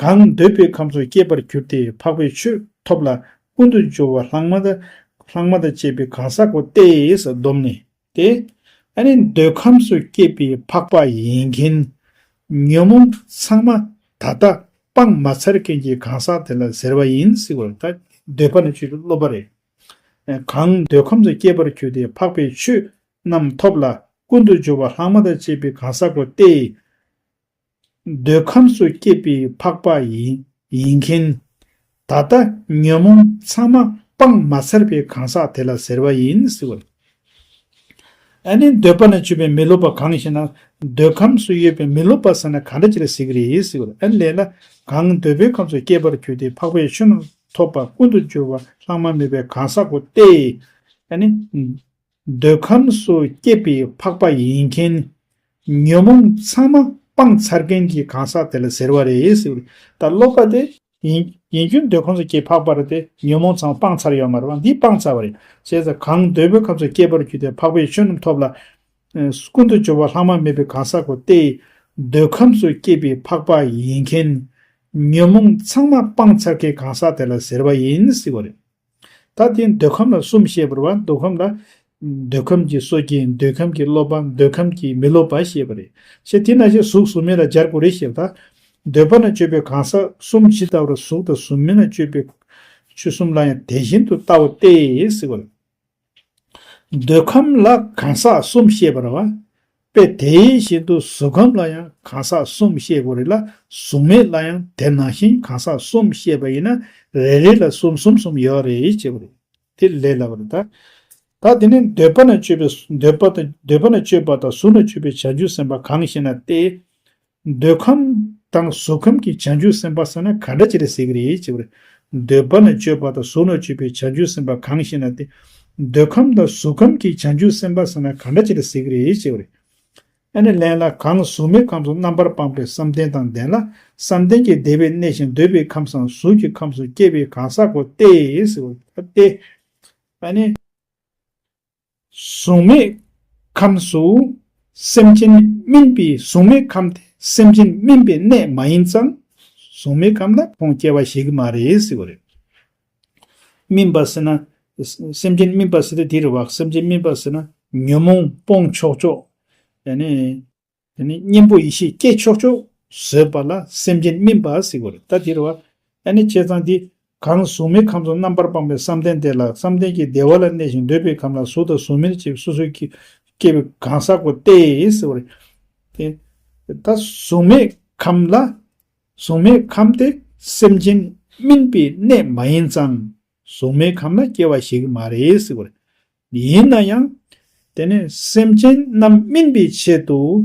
གང་འདོད་པའི་ཁམས་སུ་སྐྱེས་པར་གྱུར་ཏེ་འཕགས་པའི་ཆོས་ཐོབ་ལ་ཀུན་ཏུ་སྦྱོར་བ་ལྷག་མ་དང་ལྷག་མ་དང་བཅས་པའི་གང་ཟག་གོ་སྟེ་ཟེར་བསྡོམས་ནས་ཏེ། ཨ་ནི་འདོད་ཁམས་སུ་སྐྱེས་པའི་འཕགས་པ་ཡིན་མཁན། ཉོན་མོངས་ཚང་མ་ད་ལྟ་སྤང་མ་ཚར་མཁན་གྱི་གང་ཟག་དེ་ལ་ཟེར་བ་ཡིན་ཟེར་བ་རེད། ད་འདོད་པ་ན་སྤྱོད་པའི་སློབ་པ་རེད། གང་འདོད་ཁམས་སུ་སྐྱེས་པར་གྱུར་ཏེ་འཕགས་པའི་ཆོས་རྣམས་ཐོབ་ལ་ཀུན་ཏུ་སྦྱོར་བ་ལྷག་མ་དང་བཅས་པའི་གང་ཟག་གོ་སྟེ། འདོད་ཁམས་སུ་སྐྱེས་པའི་འཕགས་པ་ཡིན་ཡིན་མཁན། ད་ལྟ་ཉོན་མོངས་ཚང་མ་སྤངས་མ་ཚར་བའི་གང་ཟག་དེ་ལ་ཟེར་བ་ཡིན་ཟེར་བ་རེད། ཨ་ནི་འདོད་པ་ན་སྤྱོད་པའི་མི་སློབ་པ་གང་ཞེ་ན། འདོད་ཁམས་སུ་ཡོད་པའི་མི་སློབ་པ་ཟེར་ན་ག་འདྲ་ཅིག་ལ་ཟེར་གྱི་རེད་ཟེར་བ་རེད། ཨ་ནི་ལན་ལ། གང་འདོད་པའི་ཁམས་སུ་སྐྱེས་པར་གྱུར་ཏེ་འཕགས་པའི་ཆོས་རྣམས་ཐོབ་པ་ཀུན་ཏུ་སྦྱོར་བ་ལྷག་མ་མེད་པའི་གང་ཟག་གོ་སྟེ། ཨ་ནི། འདོད་ཁམས་སུ་སྐྱེས་པའི་འཕགས་པ་ཡིན་མཁན། ཉོན་མོངས་ཚང་མ་སྤངས་ཚར་མཁན་གྱི་གང་ཟག་དེ་ལ་ཟེར་བ་རེད་ཟེར་བ་རེད། ད་སློབ་པ་དེ་ཡིན་ཡིན་རྒྱུ་འདོད་ཁམས་སུ་སྐྱེས་འཕགས་པ་རེད་དེ། ཉོན་མོངས་ཚང་མ་སྤངས་ཚར་ཡོད་མ་རེད་པ། འདི་སྤངས་ཚར་བ་རེད། བྱས་ཙང་གང་འདོད་པའི་ཁམས་སུ་སྐྱེས་པར་གྱུར་ཏེ་འཕགས་པའི་ཆོས་རྣམས་ཐོབ་ལ། ཨ་ཀུན་ཏུ་སྦྱོར་བ་ལྷག་མ་མེད་པའི་གང་ཟག་གོ་སྟེ། འདོད་ཁམས་སུ་སྐྱེས་པའི་འཕགས་པ་ཡིན་མཁན། ཉོན་མོངས་ཚང་མ་སྤངས་ཚར་མཁན་གང་ཟག་དེ་ལ་ཟེར་བ་ཡིན་ཟེར་བ་རེད། ད་དེ་འདོད་ཁམས་ལ་གསུམ་བཤད་པ་རེད་པ། འདོད་ཁམས་ལ། འདོད་ཁམས་ཀྱི་སོ་སྐྱེ། འདོད་ཁམས་ཀྱི་སློབ་པ། འདོད་ཁམས་ཀྱི་མི་སློབ་པ་བཤད་པ་རེད། ཞེས་དེ་ནང་བཞིན་གཟུགས་གཟུགས་མེད་ལ་སྦྱར་དགོས་རེད་ཞེས་པ་དང་། འདོད་པ་ན་སྤྱོད་པའི་གང་ཟག་གསུམ་ཇི་ལྟ་བར་གཟུགས་དང་གཟུགས་མེད་ན་སྤྱོད་པའི་ཆོས་གསུམ་ལ་ཡང་དེ་བཞིན་དུ་ལྟའོ་སྟེ་ཟེར་བ་རེད། འདོད་ཁམས་ལ་གང་ཟག་གསུམ་བཤད་པ་རེད་པ། དཔེ་དེ་བཞིན་དུ་གཟུགས་ཁམས་ལ་ཡང་གང་ཟག་གསུམ་བཤད་དགོས་རེད་ལ། གཟུགས་མེད་ལ་ཡང་དེ་ནང་བཞིན་གང་ཟག་གསུམ་བཤད་པ་ཡིན་ན་རེ་རེ་ལ་གསུམ་གསུམ་གསུམ་ཡོད་རེད་ཅེས་པ་རེད། དེ་ལས་སླ་བ་རེད་ད། ད་དེ་ནས་འདོད་པ་ན་སྤྱོད་པའི་འདོད་པ་དང་འདོད་པ་ན་སྤྱོད་པ་དང་གཟུགས་ན་སྤྱོད་པའི་བྱང་ཆུབ་སེམས་དཔའ་གང་ཞེ་ན་སྟེ། འདོད་ཁམས་དང་གཟུགས་ཁམས་ཀྱི་བྱང་ཆུབ་སེམས་དཔའ་ཟེར་ན་ག་འདྲ་ཅིག་རེད་ཟེར་གྱི་རེད་ཅེས་པ་རེད། འདོད་པ་ན་སྤྱོད་པ་དང་གཟུགས་ན་སྤྱོད་པའི་བྱང་ཆུབ་སེམས་དཔའ་གང་ཞེ་ན་སྟེ། འདོད་ཁམས་དང་གཟུགས་ཁམས་ཀྱི་བྱང་ཆུབ་སེམས་དཔའ་ཟེར་ན་ག་འདྲ་ཅིག་རེད་ཟེར་གྱི་རེད་ཅེས་པ་རེད། ཨ་ནི་ལན་ལ་གང་གཟུགས་མེད་ཁམས་སུ་རྣམ་པར་སྤངས་པའི་བསམ་གཏན་དང་ལྡན་ལ་བསམ་གཏན་གྱི་བདེ་བས་གནས་ཤིང་འདོད་པའི་ཁམས་སམ་གཟུགས་ཀྱི་ཁམས་སུ་སྐྱེ་བའི་གང་ཟག་གོ་སྟེ་ཟེར་བ་སྟེ། ཨ་ནི། གཟུགས་མེད་ཁམས་སུ་སེམས་ཅན་སྨིན་པའི་གཟུགས་མེད་ཁམས་དེ་སེམས་ཅན་སྨིན་པའི་གནས་མ་ཡིན་ཙང་། གཟུགས་མེད་ཁམས་ལ་ཁོང་སྐྱེ་བ་བཞེས་ཀྱི་མ་རེད་ཟེར་བ་རེད། སྨིན་པ་ཟེར་ན། སེམས་ཅན་སྨིན་པ་ཟེར་དུས་དེ་རེད་བ། སེམས་ཅན་སྨིན་པ་ཟེར་ན་ཉོན་མོངས་སྤོང་ཆོག་ཆོག་ཡང་ན། དེ་ནི་གཉེན་པོ་ཡེ་ཤེས་སྐྱེ་ཆོག་ཆོག་བཟོས་པ་ལ་སེམས་ཅན་སྨིན་པ་ཟེར་དགོས་རེད། ད་དེ་རེད་བ། ཨ་ནི་བྱས་ཙང་དེ་གང་གཟུགས་མེད་ཁམས་སུ་རྣམ་པར་སྤངས་པའི་བསམ་གཏན་དེ་ལ་བསམ་གཏན་གྱི་བདེ་བ་ལ་གནས་ཤིང་འདོད་པའི་ཁམས་ལ་གཟུགས་དང་གཟུགས་མེད་ཅེས་སོ་སོའི་སྐྱེ་སྐྱེ་བའི་གང་ཟག་གོ་སྟེ་ཟེར་བ་རེད། དེ་ད་གཟུགས་མེད་ཁམས་ལ་གཟུགས་མེད་ཁམས་དེ་སེམས་ཅན་སྨིན་པའི་གནས་མ་ཡིན་ཙང་། གཟུགས་མེད་ཁམས་ལ་སྐྱེ་བ་བཞེས་ཀྱི་མ་རེད་ཟེར་བ་རེད། ཡིན་ན་ཡང་། དེ་ནི་སེམས་ཅན་རྣམས་སྨིན་པའི་ཆེད་དུ།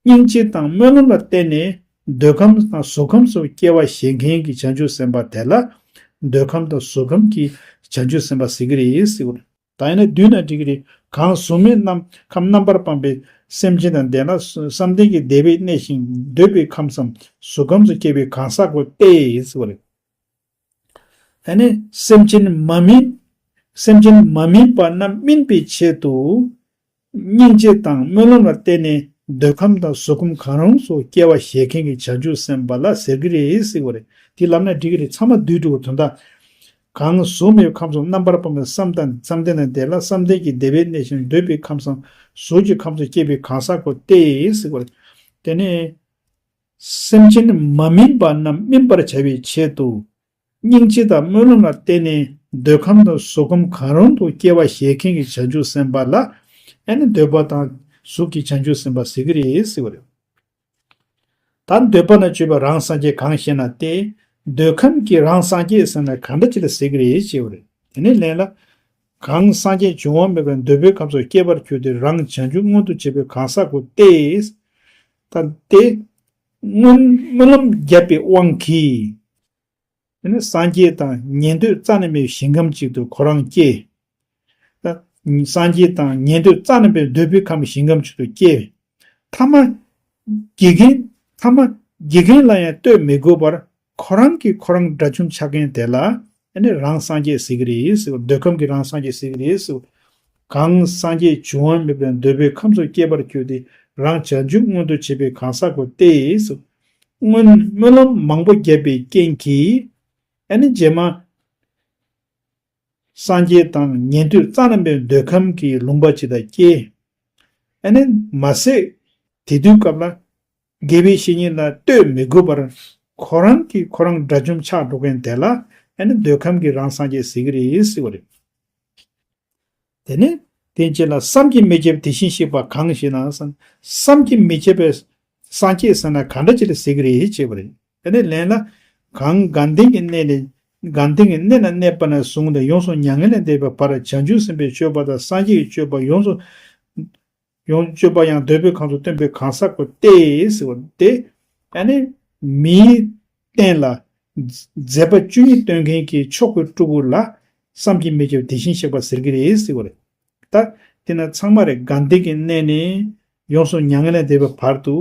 སྙིང་རྗེ་དང་སྨོན་ལམ་ལ་བརྟེན་ནས་འདོད་ཁམས་དང་གཟུགས་ཁམས་སུ་སྐྱེ་བ་བཞེས་མཁན་གྱི་བྱང་ཆུབ་སེམས་དཔའ་དེ་ལ། འདོད་ཁམས་དང་གཟུགས་ཁམས་ཀྱི་བྱང་ཆུབ་སེམས་དཔའ་ཟེར་གྱི་རེད་ཟེར་བ་རེད། ད་ཡིན་ན་བསྡུས་ན་འགྲིག་གི་རེད། གང་གཟུགས་མེད་རྣམས་ཁམས་རྣམ་པར་སྤངས་པའི་སེམས་ཅན་དང་ལྡན་ལ་བསམ་གཏན་གྱི་བདེ་བས་གནས་ཤིང་འདོད་པའི་ཁམས་སམ་གཟུགས་ཁམས་སུ་སྐྱེ་བའི་གང་ཟག་གོ་སྟེ་ཟེར་བ་རེད། ཨ་ནི་སེམས་ཅན་མ་སྨིན། སེམས་ཅན་མ་སྨིན་པ་རྣམས་སྨིན་པའི་ཆེད་དུ། སྙིང་རྗེ་དང་སྨོན་ལམ་ལ་བརྟེན་ནས་འདོད་ཁམས་དང་གཟུགས་ཁམས་གང་རུང་སུ་སྐྱེ་བ་བཞེས་མཁན་གྱི་བྱང་ཆུབ་སེམས་དཔའ་ལ་ཟེར་གྱི་རེད་ཟེར་བ་རེད། དེ་ལབ་ན་འགྲིག་གི་རེད། ཚང་མ་བསྡུས་འགྲོ་བ་དོན་དག་གང་གཟུགས་མེད་ཁམས་སུ་རྣམ་པར་སྤངས་པའི་བསམ་གཏན་བསམ་གཏན་ལ་བསྡད་ལ་བསམ་གཏན་གྱི་བདེ་བས་གནས་ཤིང་འདོད་པའི་ཁམས་སམ་གཟུགས་ཀྱི་ཁམས་སུ་སྐྱེ་བའི་གང་ཟག་གོ་སྟེ་ཟེར་བ་རེད། དེ་ནས། སེམས་ཅན་མ་སྨིན་པ་རྣམས་སྨིན་པར་བྱ་བའི་ཆེད་དུ། སྙིང་རྗེ་དང་སྨོན་ལམ་ལ་བརྟེན་ནས་འདོད་ཁམས་དང་གཟུགས་ཁམས་གང་རུང་དུ་སྐྱེ་བ་བཞེས་མཁན་གྱི་བྱང་ཆུབ་སེམས་དཔའ་ལ། ཨ་ནི་འདོད་པ་དང་གཟུགས་ཀྱི་བྱང་ཆུབ་སེམས་དཔའ་ཟེར་གྱི་རེད་ཟེར་བ་རེད། ད་འདོད་པ་ན་སྤྱོད་པའི་རང་སངས་རྒྱས་གང་ཞེ་ན་སྟེ། འདོད་ཁམས་ཀྱི་རང་སངས་རྒྱས་ཟེར་ན་གང་འདྲ་ཅིག་ལ་ཟེར་གྱི་རེད་ཅེས་པ་རེད། དེ་ནས་ལན་ལ། གང་སངས་རྒྱས་འབྱུང་བ་མེད་པར་འདོད་པའི་ཁམས་སུ་སྐྱེ་བར་གྱུར་ཏེ་རང་བྱང་ཆུབ་མངོན་དུ་བྱེད་པའི་གང་ཟག་གོ་སྟེ། ད་སྟེ། སྔོན་སྨོན་ལམ་བརྒྱབ་པའི་དབང་གིས། དེ་ནས་སངས་རྒྱས་དང་ཉན་ཐོས་རྩ་ནས་མེད་པའི་ཞིང་ཁམས་གཅིག་ཏུ་ཁོ་རང་སྐྱེས། ད་སངས་རྒྱས་དང་ཉན་ཐོས་རྩ་ནས་མེད་པའི་འདོད་པའི་ཁམས་ཞིང་ཁམས་གཅིག་ཏུ་སྐྱེས། ཐ་མ། དགེ་རྒན། ཐ་མ། དགེ་རྒན་ལ་ཡང་ལྟོས་མི་དགོས་པར་ཁོ་རང་གིས་ཁོ་རང་དགྲ་བཅོམ་ཆགས་མཁན་དེ་ལ་ཨ་ནི་རང་སངས་རྒྱས་ཟེར་གྱི་རེད་ཟེར། འདོད་ཁམས་ཀྱི་རང་སངས་རྒྱས་ཟེར་གྱི་རེད་ཟེར། གང་སངས་རྒྱས་འབྱུང་བ་མེད་པའི་འདོད་པའི་ཁམས་སུ་སྐྱེ་བར་གྱུར་ཏེ་རང་བྱང་ཆུབ་མངོན་དུ་བྱེད་པའི་གང་ཟག་གོ་སྟེ། སྔོན་སྨོན་ལམ་མང་པོ་བརྒྱབ་པའི་རྐྱེན་གྱིས། ཨ་ནི་རྗེས་མ་སངས་རྒྱས་དང་ཉན་ཐོས་རྩ་རྣམ་པའི་འདོད་ཁམས་ཀྱི་ལུང་པ་ཅིག་ལ་སྐྱེས། ཨ་ནི་མ་ཟད་དེ་དུས་སྐབས་ལ་དགེ་བའི་བཤེས་གཉེན་ལ་ལྟོས་མི་དགོས་པར་ཁོ་རང་གིས་ཁོ་རང་དགྲ་བཅོམ་ཆགས་འགྲོ་མཁན་དེ་ལ་ཨ་ནི་འདོད་ཁམས་ཀྱི་རང་སངས་རྒྱས་ཟེར་གྱི་རེད་ཟེར་བ་རེད། དེ་ནས་དེ་རྗེས་ལ་བསམ་གྱིས་མི་ཁྱབ་དེ་བཞིན་གཤེགས་པ་གང་ཞེ་ན། བསམ་གྱིས་མི་ཁྱབ་པའི་སངས་རྒྱས་ཟེར་ན་ག་འདྲ་ཅིག་ལ་ཟེར་གྱི་རེད་ཅེས་པ་རེད། དེ་ནས་ལན་ལ། གང་དགའ་ལྡན་གྱི་གནས་ནས་དགའ་ལྡན་གྱི་གནས་ལ་གནས་པ་ནས་བཟུང་སྟེ་ཡོངས་སུ་མྱ་ངན་ལས་འདས་པའི་བར་བྱང་ཆུབ་སེམས་དཔའི་སྤྱོད་པ་དང་སངས་རྒྱས་ཀྱི་སྤྱོད་པ་ཡོངས་སུ། ཡང་སྤྱོད་པ་ཡང་འདོད་པའི་ཁམས་སུ་སྟོན་པའི་གང་ཟག་གོ་སྟེ་ཟེར་བ་སྟེ། ཨ་ནི་མིའི་རྟེན་ལ་མཛད་པ་བཅུ་གཉིས་སྟོན་མཁན་གྱི་མཆོག་གི་སྤྲུལ་སྐུ་ལ་བསམ་གྱིས་མི་ཁྱབ་དེ་བཞིན་གཤེགས་པ་ཟེར་གྱི་རེད་ཟེར་བ་རེད། ད་དེ་ན་ཚང་མ་རེད། དགའ་ལྡན་གྱི་གནས་ནས་ཡོངས་སུ་མྱ་ངན་ལས་འདས་པའི་བར་དུ་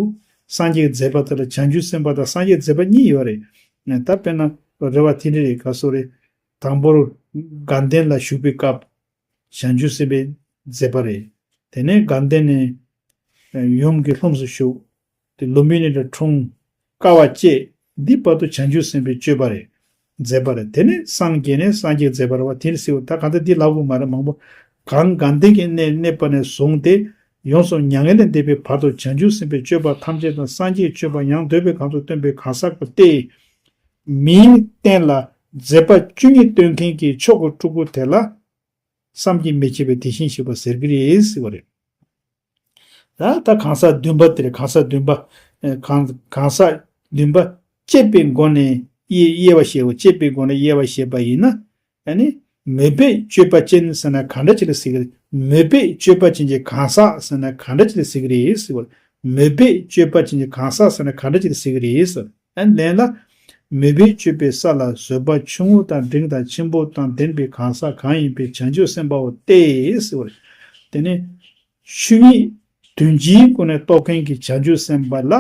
སངས་རྒྱས་ཀྱི་མཛད་པ་དེ་ལ་བྱང་ཆུབ་སེམས་དཔའ་དང་སངས་རྒྱས་མཛད་པ་གཉིས་ཡོད་རེད། ད་དཔེར་ན་རེ་བ་དེ་འདྲ་རེད། ག་སོ་རེད། དང་པོར་དགའ་ལྡན་ལ་བཞུགས་པའི་སྐབས། བྱང་ཆུབ་སེམས་དཔའི་མཛད་པ་རེད། དེ་ནས་དགའ་ལྡན་ནས་ཡུམ་གྱི་ལྷུམས་སུ་ཞུགས། དེ་ལུམ་བི་ནི་ལ་འཁྲུངས། དཀའ་བ་སྤྱད། འདི་བར་དུ་བྱང་ཆུབ་སེམས་དཔའི་སྤྱོད་པ་རེད། མཛད་པ་རེད། དེ་ནས་སངས་རྒྱས་ནས་སངས་རྒྱས་མཛད་པ་རེད་བ། དེ་ནས་ཟེར་བ་ད་གང་ལྟར་འདི་ལབ་དགོས་མ་རེད། མང་པོ། གང་དགའ་ལྡན་གྱི་གནས་གནས་པ་ནས་བཟུང་སྟེ་ཡོངས་སུ་མྱ་ངན་ལས་འདས་པའི་བར་དུ་བྱང་ཆུབ་སེམས་དཔའི་སྤྱོད་པ་ཐམས་ཅད་དང་སངས་རྒྱས་ཀྱི་སྤྱོད་པ་ཡང་འདོད་པའི་ཁམས་སུ་སྟོན་པའི་གང་ཟག་གོ་སྟེ། མིའི་རྟེན་ལ་མཛད་པ་བཅུ་གཉིས་སྟོན་མཁན་གྱི་མཆོག་གི་སྤྲུལ་སྐུ་དེ་ལ། བསམ་གྱིས་མི་ཁྱབ་པའི་དེ་བཞིན་གཤེགས་པ་ཟེར་གྱི་རེད་ཟེར་བ་རེད། ད་ད་གང་ཟག་བདུན་པ་དེ་རེད། གང་ཟག་བདུན་པ། ཨེ་གང་གང་ཟག་བདུན་པ་དཔྱད་པའི་སྒོ་ནས་དབྱེ་དབྱེ་བ་བཤད་པ། དཔྱད་པའི་སྒོ་ནས་དབྱེ་བ་བཤད་པ་ཡིན་ན། ཨ་ནི་མོས་པས་སྤྱོད་པ་ཅན་ཟེར་ན་གང་འདྲ་ཅིག་ལ་ཟེར་གྱི་རེད། མོས་པས་སྤྱོད་པ་ཅན་གྱི་གང་ཟག་ཟེར་ན་གང་འདྲ་ཅིག་ལ་ཟེར་གྱི་རེད་ཟེར་བ་རེད། མོས་པས་སྤྱོད་པ་ཅན་གྱི་གང་ཟག་ཟེར་ན་གང་འདྲ་ཅིག་ལ་ཟེར་གྱི་རེད་ཟེར། ཨ་ནི་ལན་ལ། མོས་པས་སྤྱོད་པའི་ས་ལ་བཟོད་པ་ཆུང་ངུ་དང་འབྲིང་དང་ཆེན་པོ་དང་ལྡན་པའི་གང་ཟག་གང་ཡིན་པའི་བྱང་ཆུབ་སེམས་དཔའ་བོ་སྟེ་ཟེར་བ་རེད། དེ་ནས་ཆོས་ཉིད་དོན་སྤྱིའི་སྒོ་ནས་རྟོགས་མཁན་གྱི་བྱང་ཆུབ་སེམས་དཔའ་ལ་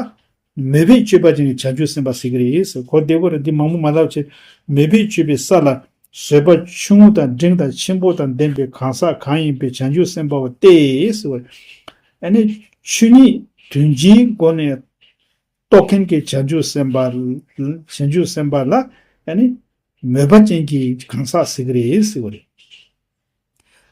མོས་པས་སྤྱོད་པ་ཅན་གྱི་བྱང་ཆུབ་སེམས་དཔའ་ཟེར་གྱི་རེད་ཟེར། གོ་བདེ་པོ་རེད། འདི་མང་པོ་མ་ལབ་བྱས། མོས་པས་སྤྱོད་པའི་ས་ལ་བཟོད་པ་ཆུང་ངུ་དང་འབྲིང་དང་ཆེན་པོ་དང་ལྡན་པའི་གང་ཟག་གང་ཡིན་པའི་བྱང་ཆུབ་སེམས་དཔའ་བོ་སྟེ་ཟེར་བ་རེད། ཨ་ནི་ཆོས་ཉིད་དོན་སྤྱིའི་སྒོ་ནས་རྟོགས་མཁན་གྱི་བྱང་ཆུབ་སེམས་དཔའ། བྱང་ཆུབ་སེམས་དཔའ་ལ་ཨ་ནི་མོས་པ་ཅན་གྱི་གང་ཟག་ཟེར་གྱི་རེད་ཟེར་བ་རེད།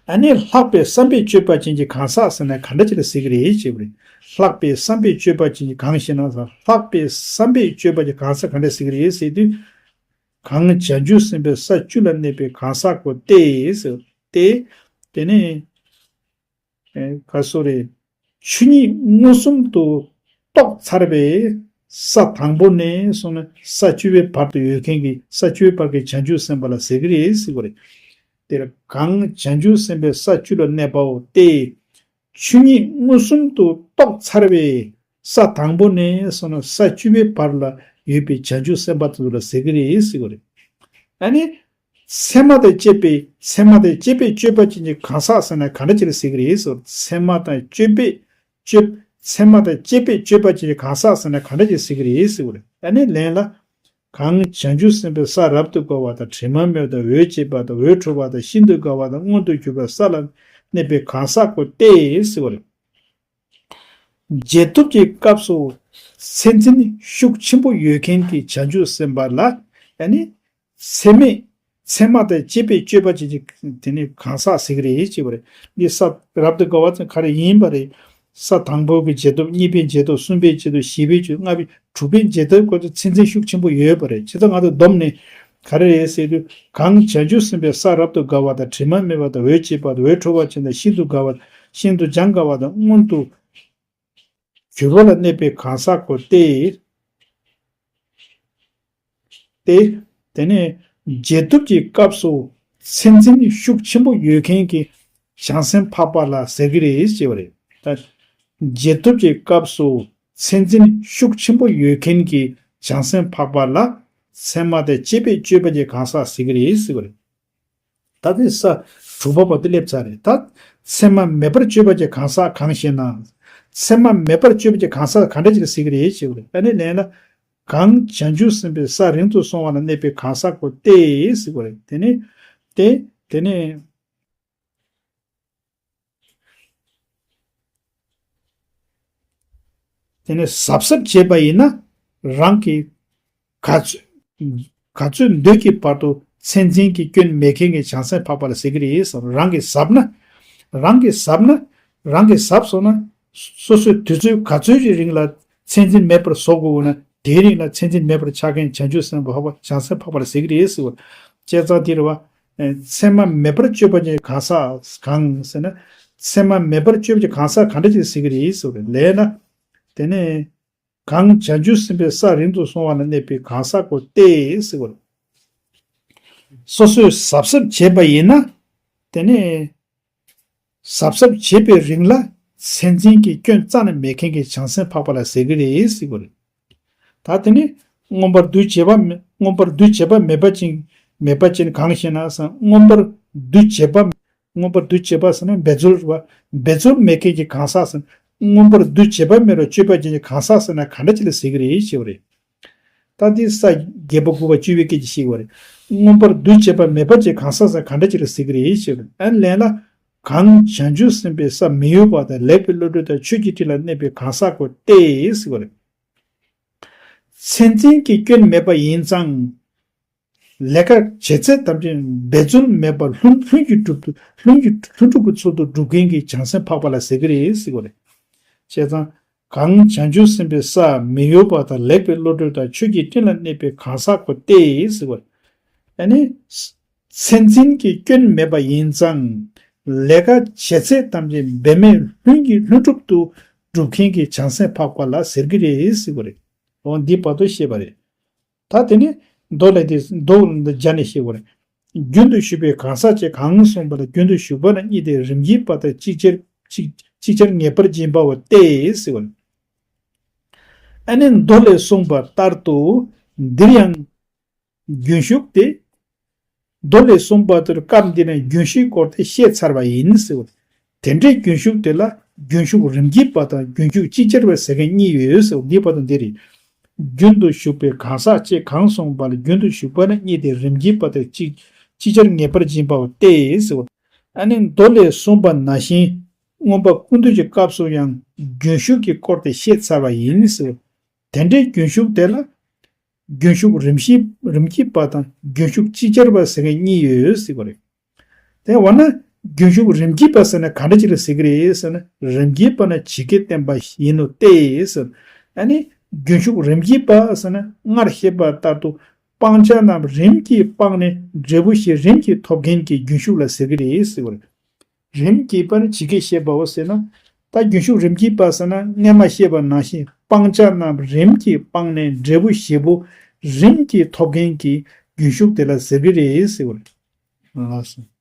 ཨ་ནི་ལྷག་པའི་བསམ་པས་སྤྱོད་པ་ཅན་གྱི་གང་ཟག་ཟེར་ན་ག་འདྲ་ཅིག་ལ་ཟེར་གྱི་རེད་ཅེས་པ་རེད། ལྷག་པའི་བསམ་པས་སྤྱོད་པ་ཅན་གྱི་གང་ཞེ་ན། ལྷག་པའི་བསམ་པས་སྤྱོད་པ་ཅན་གང་ཟག་ག་འདྲ་ཟེར་གྱི་རེད་ཟེར་དུས། གང་བྱང་ཆུབ་སེམས་དཔའི་ས་བཅུ་ལ་གནས་པའི་གང་ཟག་གོ་སྟེ་ཟེར་ཏེ། དེ་ནས། ཨེ་ག་སོ་རེད། ཆོས་ཉིད་མངོན་སུམ་དུ་རྟོགས་ཚར་བའི་ས་དང་པོ་ནས་སོང་ནས་ས་བཅུ་པའི་བར་དུ་ཡོད་མཁན་གྱི་ས་བཅུ་པའི་བར་གྱི་བྱང་ཆུབ་སེམས་དཔའ་ལ་ཟེར་གྱི་རེད་ཟེར་བ་རེད། དེར་གང་བྱང་ཆུབ་སེམས་དཔའི་ས་བཅུ་ལ་གནས་པའོ་སྟེ། ཆོས་ཉིད་མངོན་སུམ་དུ་རྟོགས་ཚར་བའི་ས་དང་པོ་ནས་སོང་ནས་ས་བཅུ་པའི་བར་ལ་ཡོད་པའི་བྱང་ཆུབ་སེམས་དཔའ་དེ་ཚོ་ལ་ཟེར་གྱི་རེད་ཟེར་བ་རེད། ཨ་ནི། མཚན་མ་དང་བཅས་པའི་མཚན་མ་དང་བཅས་པའི་སྤྱོད་པ་ཅན་གྱི་གང་ཟག་ཟེར་ན་ག་འདྲ་ཅིག་ལ་ཟེར་གྱི་རེད་ཟེར། མཚན་མ་དང་བཅས་པའི་སྤྱོད། མཚན་མ་དང་བཅས་པའི་སྤྱོད་པ་ཅན་གྱི་གང་ཟག་ཟེར་ན་ག་འདྲ་ཅིག་ཟེར་གྱི་རེད་ཟེར་བ་རེད། ཨ་ནི་ལན་ལ། གང་བྱང་ཆུབ་སེམས་དཔའི་ས་རབ་ཏུ་དགའ་བ་དང་དྲི་མ་མེད་པ་དང་འོད་བྱེད་པ་དང་འོད་འཕྲོ་བ་དང་ཤིན་ཏུ་དགའ་བ་དང་མངོན་དུ་གྱུར་པའི་ས་ལ་གནས་པའི་གང་ཟག་གོ་སྟེ་ཟེར་བ་རེད། རྗེས་ཐོབ་ཀྱི་སྐབས་སུ་མཚན་འཛིན་ཤུགས་ཆེན་པོ་ཡོད་མཁན་གྱི་བྱང་ཆུབ་སེམས་དཔའ་ལ་ཨ་ནི། མཚན་མེད། མཚན་མ་དང་བཅས་པའི་སྤྱོད་པ་ཅན་གྱི་དེ་ནི་གང་ཟག་ཟེར་གྱི་རེད་ཅེས་པ་རེད། འདི་ས་རབ་ཏུ་དགའ་བ་ཙམ་ག་རེ་ཡིན་པ་རེད། ས་དང་པོ་གི་རྗེས་ཐོབ། གཉིས་པའི་རྗེས་ཐོབ། གསུམ་པའི་རྗེས་ཐོབ། བཞི་པའི་རྗེས་ཐོབ། ལྔ་པའི་ དྲུག་པའི་འབྱེད་ཐབས་སྐོར་དུ་མཚན་འཛིན་ཤུགས་ཆེན་པོ་ཡོད་པ་རེད། བྱས་ཙང་ང་ཚོ་བསྡོམས་ནས་ག་རེ་རེད་ཟེར་དུས། གང་བྱང་ཆུབ་སེམས་དཔའི་ས་རབ་ཏུ་དགའ་བ་དང་། དྲི་མ་མེད་པ་དང་། འོད་བྱེད་པ་དང་། འོད་འཕྲོ་བ་ཅན་དང་། ཤིན་ཏུ་དགའ་བ་དང་། ཤིན་ཏུ་སྦྱང་དགའ་བ་དང་། མངོན་དུ་གྱུར་པ་ལ་གནས་པའི་གང་ཟག་གོ་སྟེ། ཏེ། དེ་ནས་འབྱེད་ཐབས་ཀྱི་སྐབས་སུ་མཚན་འཛིན་ཤུགས་ཆེན་པོ་ཡོད་མཁན་གྱི་བྱང་སེམས་འཕགས་པ་ལ་ཟེར་གྱི་རེད་ཅེས་པ་རེད། ད་འབྱེད་ཐབས་ཀྱི་སྐབས་སུ་མཚན་འཛིན་ཤུགས་ཆེན་པོ་ཡོད་མཁན་གྱི་བྱང་སེམས་འཕགས་པ་ལ་མཚན་མ་དང་བཅས་པས་སྤྱོད་པ་གྱི་གང་ཟག་ཟེར་གྱི་རེད་ཟེར་བ་རེད། ད་དེ་ས་དྲུག་པ་བར་དུ་སླེབས་ཚར་རེད། ད་མཚན་མ་མེད་པར་སྤྱོད་པ་གྱི་གང་ཟག་གང་ཞེ་ན། མཚན་མ་མེད་པར་སྤྱོད་པ་གྱི་གང་ཟག་ག་འདྲ་ཅིག་ཟེར་གྱི་རེད་ཅེས་པ་རེད། ཨ་ནི་ལན་ལ། གང་བྱང་ཆུབ་སེམས་དཔའི་ས་རིང་དུ་སོང་བ་ལ་གནས་པའི་གང་ཟག་གོ་སྟེ་ཟེར་བ་རེད། དེ་ནི། དེ། དེ་ནི། དེ་ནི་གཟབ་གཟབ་བྱས་པ་ཡིན་ན། རང་གི་ག་ཚོད་ག་ཚོད་འདོད་ཀྱི་བར་དུ་མཚན་འཛིན་གྱི་སྐྱོན་མེད་མཁན་གྱི་བྱང་སེམས་འཕགས་པ་ལ་ཟེར་གྱི་རེད་ཟེར། རང་གིས་གཟབ་ན། རང་གིས་གཟབ་ན། རང་གིས་གཟབ་སོང་ན། སོ་སོའི་དུས་ཚོད་ག་ཚོད་ཀྱི་རིང་ལ་མཚན་འཛིན་མེད་པར་བཟོ་དགོས་ན། དེའི་རིང་ལ་མཚན་འཛིན་མེད་པར་ཆགས་མཁན་བྱང་ཆུབ་སེམས་དཔའ་འཕགས་པ་བྱང་སེམས་འཕགས་པ་ལ་ཟེར་གྱི་རེད་ཟེར་བ། བྱས་ཙང་དེ་རེད་བ། མཚན་མ་མེད་པར་སྤྱོད་པ་ཉིད་གང་ཟག་གང་ཟེར་ན། མཚན་མ་མེད་པར་སྤྱོད་པ་གང་ཟག་གང་འདྲ་ཅིག་ཟེར་གྱི་རེད་ཟེར་བ་རེད། ལན་ལ། དེ་ནས། གང་བྱང་ཆུབ་སེམས་དཔའི་ས་རིང་དུ་སོང་བ་ལ་གནས་པའི་གང་ཟག་གོ་སྟེ་ཟེར་བ་རེད། སོ་སོས་གཟབ་གཟབ་བྱས་པ་ཡིན་ན། དེ་ནས། གཟབ་གཟབ་བྱེད་པའི་རིང་ལ་མཚན་འཛིན་གྱི་སྐྱོན་རྩ་ནས་མེད་མཁན་གྱི་བྱང་སེམས་འཕགས་པ་ལ་ཟེར་གྱི་རེད་ཟེར་བ་རེད། ད་དེ་ནི་མངོན་པར་འདུ་བྱེད་པ་མེ་མངོན་པར་འདུ་བྱེད་པ་མེད་པ་ཅན། མེད་པ་ཅན་གང་ཞེ་ན་ཟེར། མངོན་པར་འདུ་བྱེད་པ། མངོན་པར་འདུ་བྱེད་པ་ཟེར་ན་འབད་རྩོལ་བ། འབད་རྩོལ་མེད་མཁན་གྱི་གང་ཟག་ཟེར། མངོན་པར་འདུ་བྱེད་པ་མེད་པར་སྤྱོད་པ་ཅན་གྱི་གང་ཟག་ཟེར་ན་ག་འདྲ་ཅིག་ལ་ཟེར་གྱི་རེད་ཞེས་པ་རེད། ད་འདི་ས་བརྒྱད་པ་དགུ་པ་བཅུ་པའི་སྐད་ཀྱིས་ཤེས་པ་རེད། མངོན་པར་འདུ་བྱེད་པ་མེད་པ་ཅན་གང་ཟག་ཟེར་ག་འདྲ་ཅིག་ལ་ཟེར་གྱི་རེད་ཞེས་པ་རེད། ཨ་ནི་ལན་ལ། གང་བྱང་ཆུབ་སེམས་དཔའི་ས་མི་གཡོ་བ་དང་། ལེགས་པའི་བློ་གྲོས་དང་། ཆོས་ཀྱི་སྤྲིན་ལ་གནས་པའི་གང་ཟག་གོ་སྟེ་ཟེར་བ་རེད། མཚན་འཛིན་གྱི་སྐྱོན་མེད་པ་ཡིན་ཙང་། ལས་ཀ་བྱེད་ཚད་ཐམས་ཅད་འབད་རྩོལ་མེད་པར་ལྷུན་ལྷུན་གྱིས་གྲུབ་ཏུ་ལྷུན་གྱིས་ལྷུན་གྲུབ་ཀྱི་ཚུལ་དུ་སྒྲུབ་མཁན་གྱི་བྱང་སེམས་འཕགས་པ་ལ་ཟེར་གྱི་རེད་ཟེར་བ་རེད། བྱས་ཙང་། གང་བྱང་ཆུབ་སེམས་དཔའི་ས་མི་གཡོ་བ་དང་། ལེགས་པའི་བློ་གྲོས་དང་། ཆོས་ཀྱི་སྤྲིན་ལ་གནས་པའི་གང་ཟག་གོ་སྟེ་ཟེར་བ་རེད། ཨ་ནི། མཚན་འཛིན་གྱི་སྐྱོན་མེད་པ་ཡིན་ཙང་། ལས་ཀ་བྱེད་ཚད་ཐམས་ཅད་འབད་མེད་ལྷུན་གྱིས་ལྷུན་གྲུབ་ཏུ་སྒྲུབ་མཁན་གྱི་བྱང་སེམས་འཕགས་པ་ལ་ཟེར་གྱི་རེད་ཟེར་བ་རེད། འོ་འདི་བར་དུ་ཤེས་པ་རེད། ད་དེ་ནི་མདོ་ལས་དེ་མདོ་འདི་སྦྱར་ནས་ཤེས་དགོས་རེད། རྒྱུན་དུ་ཞུགས་པའི་གང་ཟག་ཅེས་གང་གསུངས་པ་ལ། རྒྱུན་དུ་ཞུགས་པ་ན་གཉིས་ཏེ། རིམ་གྱིས་པ་དང་ཅིག་ཅར་ཅིག་ཅིག་ཅར་ངེས་པར་འབྱིན་པའོ་སྟེ་ཟེར་བ་ནི། ཨ་ནི་མདོ་ལས་གསུངས་པ་ལྟར་དུ་འདིར་ཡང་རྒྱུན་ཞུགས་ཏེ། མདོ་ལས་གསུངས་པ་ལྟར་སྐབས་འདི་ན་རྒྱུན་ཞུགས་སྐོར་དེ་བཤད་ཚར་བ་ཡིན་ཟེར་བ། དེ་འདྲའི་རྒྱུན་ཞུགས་དེ་ལ་རྒྱུན་ཞུགས་རིམ་གྱིས་པ་དང་རྒྱུན་ཞུགས་ཅིག་ཅར་བ་ཟེར་མཁན་གཉིས་ཡོད་ཟེར་བ་འདི་བར་དུ་འདི་རེད། རྒྱུན་དུ་ཞུགས་པའི་གང་ཟག་ཅེས་གང་གསུངས་པ་ལ། རྒྱུན་དུ་ཞུགས་པ་ན་གཉིས་ཏེ། རིམ་གྱིས་པ་དང་ཅིག་ཅིག་ཅར་ངེས་པར་འབྱིན་པའོ་སྟེ་ཟེར་བ། ཨ་ནི་མདོ་ལས་གསུངས་པ་ནང་བཞིན་མངོན་པ་ཀུན་བཏུས་ཀྱི་སྐབས་སུ་ཡང་རྒྱུན་ཞུགས་ཀྱི་སྐོར་དེ་བཤད་ཚར་བ་ཡིན་ཟེར་བ། དེ་འདྲའི་རྒྱུན་ཞུགས་དེ་ལ། རྒྱུན་ཞུགས་རིམ་གྱིས་རིམ་གྱིས་པ་དང་རྒྱུན་ཞུགས་ཅིག་ཅར་བ་ཟེར་མཁན་གཉིས་ཡོད་ཟེར་བ་རེད། དེ་འོ་ན་རྒྱུན་ཞུགས་རིམ་གྱིས་པ་ཟེར་ན་ག་འདྲ་ཅིག་ལ་ཟེར་གྱི་རེད་ཟེར་ན། རིམ་གྱིས་པ་ན་ཇི་སྐད་བསྟན་པ་བཞིན་ནོ་སྟེ་ཟེར། ཨ་ནི་རྒྱུན་ཞུགས་རིམ་གྱིས་པ་ཟེར་ན་སྔར་བཤད་པ་ལྟར་དུ་སྤང་བྱ་རྣམས་རིམ་གྱིས་སྤངས་ནས་འབྲས་བུ་བཞི་རིམ་གྱིས་ཐོབ་མཁན་གྱི་རྒྱུན་ཞུགས་ལ་ཟེར་གྱི་རེད་ཟེར་བ་རེད། རིམ་གྱིས་པ་ནི་ཇི་སྐད་བཤད་པའོ་ཟེར་ན། ད་རྒྱུན་ཞུགས་རིམ་གྱིས་པ་ཟེར་ན་སྔན་མ་བཤད་པ་ནང་བཞིན་སྤང་བྱ་རྣམས་རིམ་གྱིས་སྤངས་ནས་འབྲས་བུ་བཞི་པོ་རིམ་གྱིས་ཐོབ་མཁན་གྱི་རྒྱུན་ཞུགས་དེ་ལ་ཟེར་གྱི་རེད་ཟེར་བ་རེད། ལགས་སོ།